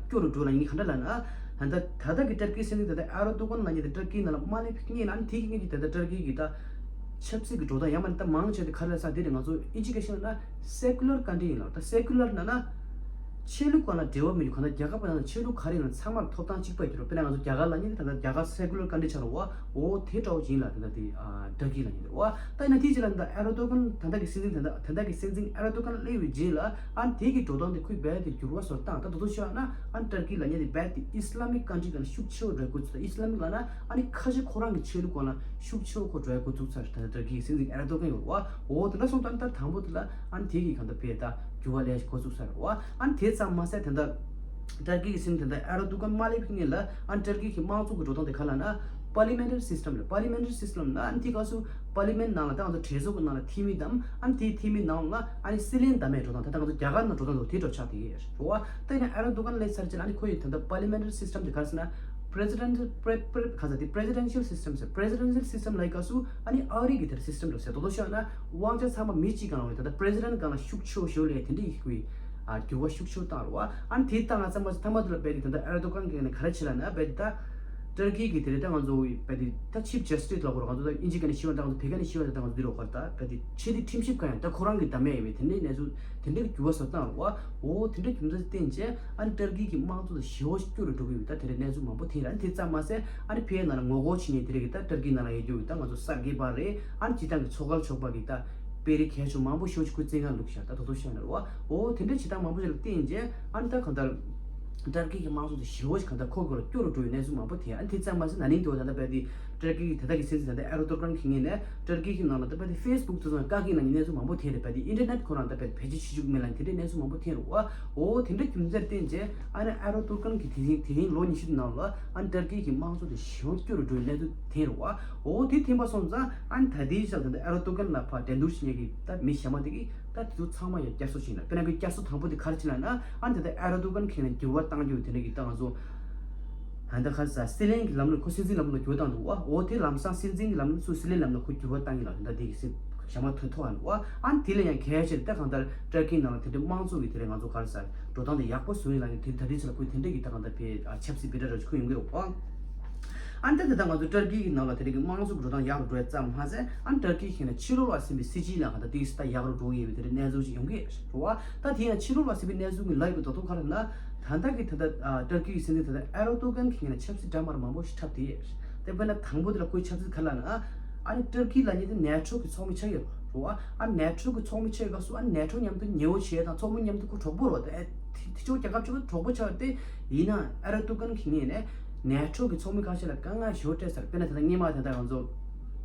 སྐྱོ་རུ་འགྲོ་ལ་ངས་ག་འདྲ་ལབ་ན་ད་ལྟ་ད་ལྟ་གི་ཏུར་ཀི་སྲིད་འཛིན་ད་ལྟ་ཨེར་དོ་གན་ལབ་མཁན་དེ་ཏུར་ཀི་ནང་ལ་མ་སླེབས་སྔོན་ལ་ཨ་ནི་དེ་གི་སྔོན་གྱི་ད་ལྟ་ཏུར་ཀི་གི་ད་ཆབ་སྲིད་ཀྱི་འགྲོ་སྟངས་ཡང་མ་ནི་ད་མང་ཆེ་དེ་ག་རེ་ལབ་ས་དེ་རེད། ང་ཚོ་ཨིན་ཇི་སྐད་བཤད་ན་སེ་ཀུ་ལར་ཀན་ཊི་ཡིན་ལ། ད་སེ་ཀུ་ལར་ན་ན་ཆོས་ལུགས་སྒང་ལ་འབྲེལ་བ་མི་འདུག་གང་ལྟར་རྒྱལ་ཁབ་ནང་ཆོས་ལུགས་ག་རེ་ཡིན་ན་ཚང་མར་ཐོབ་ཐང་གཅིག་པ་ཡོད་རེད། དཔེར་ན་ང་ཚོ་རྒྱ་གར་ལ་ཉིད་ད་ལྟ་རྒྱ་གར་སེ་ཀུ་ལར་ཀན་ཊི་ཆགས་རེད་བ། འོ་དེ་འདྲ་བོ་ཅིག་ཡིན་ལ་ད་ལྟ་དེ་ཨ་ཏུར་ཀི་ལ་ཉིད་རེད་བ། ད་ཡིན་ན་དེ་ཅིག་ལ་ད་ལྟ་ཨེར་དོ་གན་ད་ལྟ་གི་སྲིད་འཛིན་ད་ལྟ་ད་ལྟ་གི་སྲིད་འཛིན་ཨེར་དོ་གན་སླེབས་པའི་རྗེས་ལ་ཨ་དེ་གི་འགྲོ་སྟངས་དེ་ཁོས་རྦད་དེ་འགྱུར་བ་བཟོ་སྟངས་ད་དོ་དོ་ཤོད་ན་ཨ་ཏུར་ཀི་ལ་ཉིད་དེ་རྦད་དེ་ཨི་སི་ལ་མིག་ཀན་ཊི་གང་ལ་ཤུགས་ཆེ་བོ་འགྲོ་འགོ་ཚུགས། ད་ཨི་སི་ལ་མིག་ལ་ན་ཨ་ནི་ཁ་ཆེ་ཁོ་རང་གི་ཆོས་ལུགས་སྒང་ལ་ཤུགས་ཆེ་བོ་ཁོ་འགྲོ་འགོ་ཚུགས་ཚར། ད་ལྟ་ཏུར་ཀིའི་སྲིད་འཛིན་ཨེར་དོ་གན་ཡོད་བ། འོ་དེ་འདྲ་སོང་ཙང་ད་དང་པོ་དེ་ལ་ཨ་ནི་དེ་གི་གང་ལྟར་བས་ད་འགྱུར་བ་ལས་འགོ་ཚུགས་ཚར་བ། ཨ་ནི་དེ་ཙམ་མ་ཟད་དེ་འདྲ་ཏུར་ཀི་གི་སྲིད་འཛིན་དེ་འདྲ་ཨེར་དོ་གན་མ་སླེབས་སྔོན་ལ་ཨ་ནི་ཏུར་ཀི་གི་དམངས་གཙོ་གི་འགྲོ་སྟངས་དེ་ག་ལབ་ན་པར་ལི་མེན་ཊ་རི་སིས་ཊམ་རེད། པར་ལི་མེན་ཊ་རི་སིས་ཊམ་ལ་ཨ་ནི་དེ་སྐབས་སུ་པར་ལི་མེན་ཊ་ནང་ལ་ད་ང་ཚོ་གྲོས་ཚོགས་ཀྱི་ནང་ལ་འཐུས་མི་བདམས། ཨ་ནི་དེ་འཐུས་མི་ནང་ལ་ཨ་ནི་སྲིད་བློན་བདམས་པའི་འགྲོ་སྟངས་ད་ལྟ་ང་ཚོ་རྒྱ་གར་ནང་འགྲོ་སྟངས་དེ་འདྲ་ཆགས་བསྡད་ཀྱི་ཡོད་རེད་བ། ད་ཡིན་ན་ཨེར་དོ་གན་སླེབས་ཚར་རྗེས་ལ་ཨ་ནི་ཁོ་ཡི་ད་ལྟ་པར་ལི་མེན་ཊ་རི་སིས་ཊམ་དེ་ག་རེ་ཟེར་ན། པི་རེ་སི་ཌེན་ཊི་པི་རེ་པི་རེ་ག་ཟེར་དེ་པི་རེ་སི་ཌེན་ཤལ་སིས་ཊམ་ཟེར། པི་རེ་སི་ཌེན་ཤལ་སིས་ཊམ་ལབ་སྐབས་སུ་ཨ་ནི་ཨ་རི་གི་དེར་སིས་ཊམ་རེད་ཟེར། དོ་དོ་ཤོད་ན་དབང་ཆ་ཚང་མ་མི་གཅིག་སྒང་ལ་ཡོད། ད་ལྟ་པི་རེ་སི་ཌེན་ཊི་སྒང་ལ་ཤུགས་ཆེ་བོ་ཞེ་པོ་སླེབས། དེ་འདྲ་ཡི་ཁུལ་ཨ་འགྱུར་བ་ཤུགས་ཆེ་བོ་བཏང་རེད་བ། ཨ་ནི་དེ་བཏང་ང་ཚང་མ་ཚང་མ་དེ་ལ་རྦད་དེ་ད་ལྟ་ཨེར་དོ་གན་གི་ནས་ག་རེ་བྱེད་ལབ་ན་རྦད་དེ་ད་ཏུར་ཀི་གི་དེ་རེད། ད་ང་ཚོ་རྦད་དེ་ད་ཆིབ་ཇ་སི་ཊི་སི་ལབ་དགོས་རེད། ང་ཚོ་ད་ཨིན་ཇི་སྐད་ནས་ཤེས་པ་ད་ང་ཚོ་བོད་སྐད་ནས་ཤེས་པ་ད་ང་ཚོ་འདི་རོགས་གར་ད་རྦད་དེ་ཆེས་མཐོའི་ཁྲིམས་ཞིབ་ཁང་ཡང་ད་ཁོ་རང་གི་བདམས་ཡས་ཡིན་པས། དེ་འདྲའི་གནས་ཚུལ་དེ་འདྲའི་འགྱུར་བ་བཟོ་བཏང་རེད་བ། འོ་དེ་འདྲ་རྒྱུ་མཚན་བརྟེན་བྱས་ཨ་ནི་ཏུར་ཀི་གི་དམངས་གཙོ་དང་ཞི་བ་སྐྱོ་རུ་འགྲོ་གི་ཡོད། ད་དེ་འདྲའི་གནས་ཚུལ་མང་པོ་ཐོན་རེད། ཨ་ནི་དེ་ཙམ་མ་ཟད་ཨ་ནི་ཕ་གིའི་ནང་ལ་ངོ་རྒོལ་བྱེད་མཁན་དེ་རིགས་ཀྱི་ད་ཏུར་ཀིའི་ནང་ལ་ཡོད་རྒྱུ་ཡོད། ད་ང་ཚོ་གསར་འགོད་པ་རེད། ཨ་ནི་སྤྱིར་བཏང་གི་ཚོགས་སྒེར་ཚོགས་པ་གི་ད་དཔོན་རིགས་གལ་ཆེ་མང་པོ་ཞེ་པོ་ཅིག་ཁོའི་བཙོན་ཁང་བླུགས་ཤག་ད་དོ་དོ་ཤོད་ན་རེད་བ། འོ་དེ་འདྲ་བྱེད་སྟངས་མང་པོ་ཞིག་ལ་བརྟེན་བྱས་ཨ་ནི་ད་གང་ལྟར་ཏུར་ཀི་གི་དམངས་གཙོ་དེ་ཞི་བ་ཞིག་གང་ལྟར་ཁོ་གི་ལ་སྐྱོ་རུ་འགྲོ་བའི་གནས་ཚུལ་མང་པོ་ཐོན། ཨ་ནི་དེ་ཙམ་མ་ཟད་ན་ནིང་དེ་བ་ད་ལྟ་རྦད་དེ་ཏུར་ཀི་གི་ད་ལྟ་གི་སྲིད་འཛིན་ད་ལྟ་ཨེར་དོ་གན་གི་ངོས་ནས་ཏུར་ཀི་གི་ནང་ལ་ད་རྦད་དེ་ཕེ་སི་བུག་དེ་ཚོ་བཀག་གི་ལབ་མཁན་གནས་ཚུལ་མང་པོ་ཐོན་རེད། རྦད་དེ་ཨིན་ཊར་ནེཊ་ཁོ་རང་ད་རྦད་དེ་བེད་སྤྱོད་བྱེད་བཅུག་མེད་ལབ་མཁན་དེ་འདྲའི་གནས་ཚུལ་མང་པོ་ཐོན་རེད་བ། འོ་དེ་འདྲ་རྒྱུ་མཚན་བརྟེན་བྱས་ཨ་ནི་ཨེར་དོ་གན་གི་དེ་རིང་དེ་རིང་ལོ་ཉི་ཤུ་ནང་ལ་ཨ་ནི་ཏུར་ཀི་གི་དམངས་གཙོ་དེ་ཞེ་པོ་སྐྱོ་རུ་འགྲོ་བའི་གནས་ཚུལ་ཐོན་རེད་བ། འོ་དེ་ཐོན་པ་སོང་ཙང་ཨ་ནི་ད་ལྟའི་ཆར་ད་ལྟ་ཨེར་དོ་གན་ལ་ཕར་འགྲན་བསྡུར་བྱེད་མཁན་གི་ད་མི་གཞན་མ་དེ་གི་ད་དེ་ཚོ་ཚང་མ་ཡང་བསྐྱར་གསོ་བྱས་ན། དཔེར་ན་ཁོའི་བསྐྱར་གསོ་དང་པོ་དེ་ག་རེ་བྱས་ལབ་ན་ཨ་ནི་ད་ལྟ་ཨེར་དོ་གན་གི་ནས་འགྱུར་བ་བཏང་རྒྱུ་དེ་འདྲ་གི་ད་ང་ཚོ་ད་ལྟ་ག་རེ་ཟེར་སྲིད་བློན་གྱི་ལམ་ལུགས་ཁོ་སྲིད་འཛིན་ལམ་ལུགས་ལ་འགྱུར་བ་བཏང་འདུག་བ། འོ་དེ་ལམ་སང་སྲིད་འཛིན་གྱི་ལམ་ལུགས་ཚུར་སྲིད་བློན་ལམ་ལུགས་ཁོ་འགྱུར་བ་བཏང་གི་ལ་ད་ལྟ་དེ་གི་སྲིད་ཞྭ་དམར་ཐོན་ཐོག་ཨ་འདུག་བ། ཨ་ནི་དེ་ལ་ཡང་གལ་ཆེ་ད་གང་ལྟར་ཏུར་ཀིའི་ནང་ལ་དེ་འདྲའི་དམངས་གཙོ་གི་དེ་འདྲའི་ང་ཚོ་ག་རེ་ཟེར་འགྲོ་སྟངས་དེ་ཡག་པོ་བཟོ་ཡིན་ལབ་ནས་དེ་ད་ལྟའི་ཆ་ལ་ཁོས་དེ་འདྲ་གི་ད་གང་ལྟར་བའི་ཆབ་སྲིད་འབོད་སྒྲ་རོ་ཅིག་ཁོས་ཡོང་གི་རེད་བ། ཨ་ནི་ད་དེ་ད་ང་ཚོ་ཏུར་ཀི་གི་ནང་ལ་དེ་འདྲ་གི་དམངས་གཙོ་གི་འགྲོ་སྟངས་ཡག་རུ་འགྲོ་ཡ་ཙམ་མ་ཟད་ཨ་ནི་ཏུར་ཀི་གི་ནས་ཕྱི་ལོགས་ལ་ཟིན་པའི་སྲིད་སྤྱི་ལ་གང་ལྟར་དེ་ད་ཡག་རུ་འགྲོ་གི་ཡོད་པའི་དེ་འདྲའི་གནས་ཚུལ་ཅིག་ཡོང་གི་རེད་བ། ད་དེ་ཡང་ཕྱི་ལོགས་ལ་ཟིན་པའི་གནས་ཚུལ་གི་ལབ་ཡོད་པའི་ད་དུང་ག་རེ་ན་ད་ལྟ་གི་ད་ལྟ་ཏུར་ཀི་གི་སྲིད་འཛིན་ད་ལྟ་ཨེར་དོ་གན་གི་ངོས་ནས་ཆབ་སྲིད་འདྲ་མར་མང་པོ་ཞིག་འཁྲབ་བསྡད་ཡོད་རེད། དེ་དཔེར་ན་དང་པོ་དེ་ལ་ཁོའི་ཆབ་སྲིད་ག་རེ་ལབ་ན། ཨ་ནི་ཏུར་ཀི་ལབ་མཁན་དེ་ནེ་ཊོ་གི་ཚོགས་མི་ཆགས་ཡོད་རེད་བ། ཨ་ནེ་ཊོ་གི་ཚོགས་མི་ཆགས་ཡོད་སྐབས་སུ་ཨ་ནེ་ཊོ་མཉམ་དུ་ཉེ་བོ་བྱས་དང་ཚོགས་མི་མཉམ་དུ་ཁོ་གྲོགས་པོ་རེད་བ། དེ་དེ་ཕྱོགས་རྒྱལ་ཁབ་ཕྱོགས་གྲོགས་པོ་ཆགས་ཏེ། ཡིན་ནའང་ཨེར་དོ་གན་གི་ངོས་ནས་ནེ་ཊོ་གི་ཚོགས་མི་ཁ་ཤས་ལ་དཀའ་ངལ་ཞེ་པོ་སྤྲད་ཚར། དཔེར་ན་དེ་ལྟར་སྔོན་མ་དེ་ལྟར་ང་ཚོ་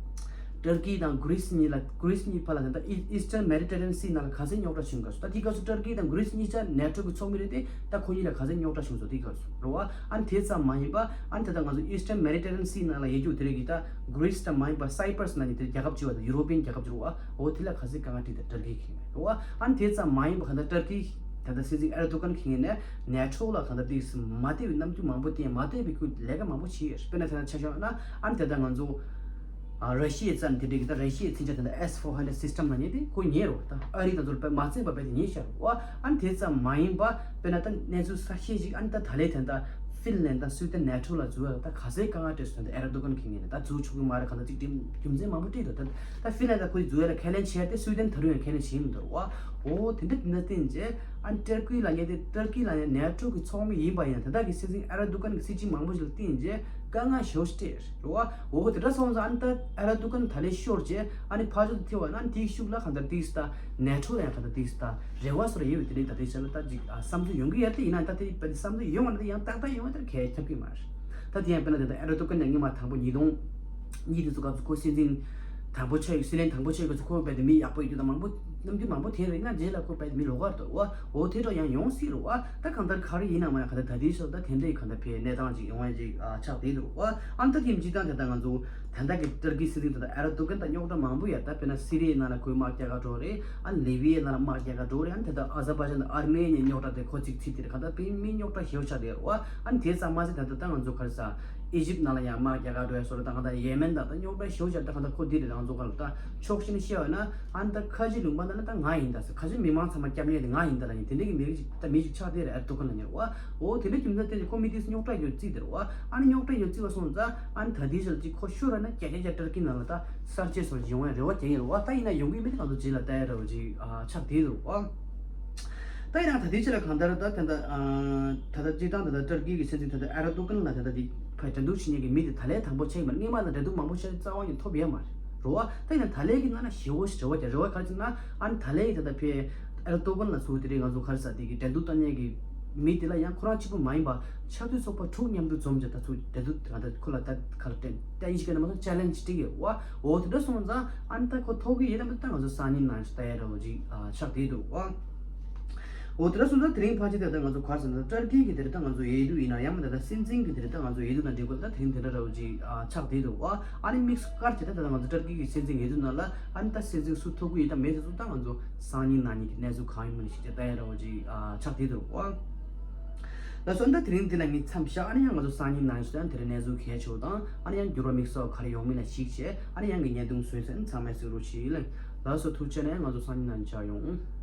ཏུར་ཀི་དང་གྷི་རི་སི་གཉིས་ལ་གྷི་རི་སི་གཉིས་བར་ལ་དེ་ལྟར་ཨི་ཨིས་ཊརན་མེ་ཌི་ཊེ་རེ་ནི་ཡན་སི་ནང་ལ་ག་ཚད་རྙོག་དྲ་བྱུང་སྐབས་སུ། ད་དེའི་སྐབས་སུ་ཏུར་ཀི་དང་གྷི་རི་སི་གཉིས་ཆ་ནེ་ཊོ་གི་ཚོགས་མི་རེད་དེ། ད་ཁོ་གཉིས་ལ་ག་ཚད་རྙོག་དྲ་བྱུང་སོང་དེའི་སྐབས་སུ་རེད་བ། ཨ་ནི་དེ་ཙམ་མ་ཡིན་པ་ཨ་ནི་ད་ལྟ་ང་ཚོ་ཨིས་ཊརན་མེ་ཌི་ཊེ་རེ་ནི་ཡན་སི་ནང་ལ་ཡོད་རྒྱུ་དེ་རིགས་ཀྱི་ད་གྷི་རི་སི་འདྲ་མ་ཡིན་པ་སའི་པ་ར་སི་ནང་གི་དེ་རྒྱལ་ཁབ་ཅིག་ཡོད་པ་དང་ཡུ་རོ་པི་ཡན་རྒྱལ་ཁབ་ཅིག་རེད་བ། འོ་དེ་ལ་ག་ཚད་དཀའ་ངལ་འཕྲད་དེ་ཏུར་ཀི་གིས་རེད་བ། ཨ་ནི་དེ་ཙམ་མ་ཡིན་པ་གང་ལྟར་ཏུར་ཀི་ད་ལྟ་སྲིད་འཛིན་ཨེར་དོ་གན་གྱི་ངོས་ནས་ནེ་ཊོ་ལ་གང་ལྟར་ཏོག་ཙམ་མ་བདེ་བའི་རྣམ་འགྱུར་མང་པོ་བསྟན། མ་བདེ་བའི་ཁུལ་ལས་ཀ་མང་པོ་བྱས་ཡོད། དཔེར་ན་དེ་ལྟར་ཆ་བཞག་ན་ཨ་ནི་དེ་ལྟར་ང་ཚོ་ཨ་ར་ཤི་ཡའི་རྩ་ནས་དེ་འདྲའི་གི་ད་ར་ཤི་ཡའི་མཚོན་ཆ་དེ་འདྲ་ཨེས་ཕོར་ཧན་ཌེཌ་སིས་ཊམ་ལབ་མཁན་དེ་ཁོ་ཉོས་རེད་བ། ད་ཨ་རི་དང་ཚོར་དཔེ་མ་བཙན་པ་དཔེ་དེ་ཉོས་བཞག་རེད་བ། ཨ་ནི་དེ་ཙམ་མ་ཡིན་པ་དཔེར་ན་ད་གནས་ཚུལ་གསར་ཤོས་ཤིག་ཨ་ནི་ད་ད་ལོའི་དེ་ད་ཧྥིན་ལན་དང་སུའི་ཏན་ནེ་ཊོ་ལ་འཛུལ་བ་ད་ག་ཚད་དཀའ་ངལ་འཕྲད་སོང་། ད་ཨེར་དོ་གན་གྱི་ངོས་ནས་ད་འཛུལ་ཆོག་གི་མ་རེད། གང་ལྟར་ཅིག་དེ་རྒྱུ་མཚན་མང་པོ་སྤྲད་འདུག་ད་ད་ཧྥིན་ལན་དང་ཁོ་འཛུལ་ཡ་ལ་ཁས་ལེན་བྱས་ཏེ་སུའི་ཏན་ད་རུང་ཡང་ཁས་ལེན་བྱས་མི་འདུག་རེད་བ། འོ་དེ་འདྲ་དེ་འདྲ་བསྟན་རྗེས་ཨ་ནི་ཏུར་ཀི་ལ་ཉེ་དེ་ཏུར་ཀི་ལ་ཉེ་ནེ་ཊོ་གི་ཚོགས་མི་ཡིན་པ་ཡིན་ན་དེ་དག་གི་སྲིད་འཛིན་ཨེར་དོ་གན་གི་སྲིད་ཇུས་མང་པོ་ཞིག་ལ་བསྟན་རྗེས་དཀའ་ངལ་ཞེ་པོ་ཅིག་སྤྲད་རེད་བ། འོ་དེ་འདྲ་སོང་ཙང་ཨ་ནི་ད་ཨེར་དོ་གན་ད་ལས་ཤོར་རྗེས་ཨ་ནི་ཕར་ཕྱོགས་སུ་ཐེ་བ་ན་ཨ་ནི་དེའི་ཤུགས་ལ་གང་ལྟར་དེའི་ད་ནེ་ཊོ་ལ་ཡང་གང་ལྟར་དེའི་ད་རེ་བ་སོར་ཡོད་པའི་དེ་རིང་ད་ལྟའི་ཆ་ལ་ད་ཅིག་བསམ་ཚུལ་ཡོང་གི་ཡོད་དེ་ཡིན་ན་ད་དེ་བསམ་ཚུལ་ཡོང་བ་ན་ད་ཡང་ཏག་ཏག་ཡོང་བ་ད་གལ་ཁྱབ་ཀྱི་མ་རེད། ད་དེ་ཡང་དཔེར་ན་དེ་ད་ཨེར་དོ་གན་ནས་སྔོན་མ་དང་པོ་ཉིས་སྟོང་གཉིས་དེ་ཚོ་སྐབས་སུ་ཁོ་སྲིད་འཛིན་དང་པོ་ཆགས་ཡོད་སྲིད་བློན་དང་པོ་ཆགས་ཡོད་སྐབས་སུ་ཁོ་བས་དེ་མི་ཡག་པོ་ཡོད་དུས་ད་མང་པོ་རྣམ་འགྱུར་མང་པོ་དེ་རེད་ན་རྗེས་ལ་ཁོ་བས་དེ་མི་ལོག་གར་འདུག་བ། འོ་དེ་འདྲ་ཡང་ཡོང་སྲིད་རེད་བ། ད་གང་ལྟར་ག་རེ་ཡིན་ན་མ་ཡང་ག་ད་ད་དེའི་ཕྱོགས་ད་དེ་འདྲའི་གང་ལྟར་བས་གནས་སྟངས་ཅིག་ཡོང་བ་ཅིག་ཆགས་བསྡད་འདུག་བ། ཨ་ནི་ད་དེ་མི་སྤྱི་བཏང་དེ་ད་ང་ཚོ་ད་ལྟ་གི་ཏུར་ཀི་སྲིད་འཛིན་དེ་ད་ཨེར་དོ་གན་ད་རྙོག་དྲ་མང་པོ་ཡོད། ད་དཔེར་ན་སི་རི་ཡའི་ནང་ལ་ཁོའི་དམག་རྒྱག་ག་འགྲོ་རེད། ཨ་ནི་ལི་བི་ཡའི་ནང་ལ་དམག་རྒྱག་ག་འགྲོ་རེད། ཨ་ནི་ད་ལྟ་ཨ་ཟར་བྷ་ཇན་དང་ཨར་མེ་ནི་རྙོག་དྲ་དེ་ཁོ་གཅིག་ཚིག་དེ་རེད། གང་ལྟར་བས་མི་རྙོག་དྲ་ཞེ་པོ་ཆགས་བསྡད་རེད་བ། ཨ་ནི་དེ་ཙམ་མ་ཟད་ད་ལྟ་ད་ང་ཚོ་ག་རེ་ཟ། ཨི་ཇིབ་ནང་ལ་ཡང་དམག་རྒྱག་ག་འགྲོ་ཡ་སོགས་ད་གང་ལྟར་ཡེ་མེན་དང་ད་རྙོག་དྲ་ཞེ་པོ་ཆགས། ད་གང་ལྟར་ཁོ་འདི་རེད། ང་ཚོ་ག་ལ་ད་ཕྱོགས་གཅིག་ནས་བཤད་པ་ན་ཨ་ནི་ད་ཁ་ཆེ་ལུང་པ་ནང་ལ་ད་ང་ཡིན། ད་ཁ་ཆེ་མི་མང་ཚང་མ་སྐྱབས་གནས་དེ་ང་ཡིན་ད་ལ་ཡིན། དེ་འདྲ་གི་མི་རིགས་ཅིག་ད་མི་ཞིག་ཆགས་བསྡད་རེད། ཨེར་དོ་གན་ལ་ཉེ་བ། འོ་དེ་འདྲ་རྒྱུ་མཚན་དེ་ཁོ་མི་དེ་རྙོག་དྲ་ཡོད་རྩིས་དེ་རེད་བ། ཨ་ནི་རྙོག་དྲ་ཡོད་རྩིས་པ་སོང་ཙང་ཨ་ནི་ད་དེའི་ཞོར་ཅིག་ཁོ་ཤོར་བ་ན་རྒྱ་རྒྱ་རྒྱ་ཏུར་ཀི་ནང་ལ་ད་གསར་བརྗེ་སོགས་ཡོང་བའི་རེ་བ་རྒྱག་གི་རེད་བ། ད་ཡིན་ན་ཡོང་གི་མེད་དེ་ང་ཚོ་རྗེས་ལ་ལྟ་ཡ་རེ་བ་ཅིག་ཨ་ཆགས་བསྡད་འདུག་བ། ད་ཡིན་ན་ད་ལྟའི་ཆ་ལ་གང་ལྟར་ད་ད་ད་ཨ་ད་ལྟ་སྤྱིར་བཏང་ད་ལྟ་ཏུར་ཀི་གི་སྲིད་འཛིན་ད་ལྟ་ཨེར་དོ་གན་ལ་ད་ལྟ་དེ་ཕར་འགྲན་བསྡུར་བྱེད་མཁན་གྱི་མི་དེ་ད་ལན་དང་པོ་ཆགས་ཡིན་པ། སྔོན་མ་ལ་འགྲན་བསྡུར་མང་པོ་བྱས་རྩ་བ་ནས་ཐོབ་ཡོད་མ་རེད་བ། ད་ཡིན་ན་ད་ལན་གྱི་ནང་ན་ཞེ་པོ་ཞེ་པོ་རེ་བ་རྒྱག་རེ་བ་ག་རེ་བྱས་ན་ཨ་ནི་ད་ལན་གྱི་ད་ལྟ་ཕེ་ཨེར་དོ་གན་ལ་ཚུར་དེ་རིང་ང་ཚོ་ག་རེ་ཟ་དེ་གི་འགྲན་བསྡུར་བཏང་མཁན་གྱི་མི་དེ་ལ་ཡང་ཁོ་རང་གཅིག་པུ་མ་ཡིན་པ་ཆབ་སྲིད་ཚོགས་པ་དྲུག་མཉམ་དུ་འཛོམས་བྱས་ད་ཚུར་འགྲན་བསྡུར་ད་ལྟ་ཁོ་ལ་ད་ག་ལ་ཏན་ཏན་ཡིན་ཞིག་ག་ན་མ་སོང་ཆེ་ལེན་ཇི་སྤྲད་ཀྱི་ཡོད་བ། འོ་དེ་འདྲ་སོང་ཙང་ཨ་ནི་ད་ཁོ་ཐོབ་ཀྱི་ཡོད་ན་མ་ད་ང་ཚོ་སང་ཉིན་ནང་ཞིག་ལྟ་ཡ་རེ་བ་ཅིག་ཨ་ཆགས་བསྡད་འདུག་བ། འོ་དེ་འདྲ་སོང་ཙང་དེ་རིང་ཕལ་ཆེར་དེ་ད་ང་ཚོ་ག་རེ་ཟེར་ན་ཏུར་ཀི་གི་དེ་རིང་ད་ང་ཚོ་འོས་བསྡུ་ཡིན་ན་ཡང་མ་ད་ད་སྲིད་འཛིན་གི་དེ་རིང་ད་ང་ཚོ་འོས་བསྡུ་དང་འབྲེལ་བ་ད་དེ་རིང་དེ་འདྲ་རེ་བ་ཅིག་ཨ་ཆགས་བསྡད་འདུག་བ། ཨ་ནི་དམིགས་སུ་བཀར་བྱས་ད་ད་ང་ཚོ་ཏུར་ཀི་གི་སྲིད་འཛིན་འོས་བསྡུ་ནང་ལ་ཨ་ནི་ད་སྲིད་འཛིན་སུ་ཐོབ་ཀྱི་ཡོད་དང་མེད་དེ་ཚོ་ད་ང་ཚོ་སང་ཉིན་གནངས་ཉིན་གྱི་གནས་ཚུལ་གང་ཡིན་མིན་ཞིག་ཅིག་ལྟ་ཡ་རེ་བ་ཅིག་ཨ་ཆགས་བསྡད་འདུག་བ། ལགས་སོ། ད་དེ་རིང་འདི་ལ་ངས་མཚམས་བཞག་ཨ་ནི་ཡང་ང་ཚོ་སང་ཉིན་གནངས་ཉིན་ཞིག་ད་དེ་རིང་གནས་ཚུལ་གལ་ཆེ་བ་དང་ཨ་ནི་ཡང་འགྱུར་བ་དམིགས་བསལ་ག་རེ་ཡོང་མིན་ལ་གཞིགས་བྱས་ཨ་ནི་ཡང་གི་བརྙན་ཐུང་བཟོས་ཚེ་ཨ་ནི་ཚང་མས་གཟིགས་རོགས་གྱིས། ལགས་སོ། ཐུགས་རྗེ་ཆེ་ནས་ང་ཚོ་སང་ཉིན་གནངས་ཉིན་མཇལ་ཡོང་།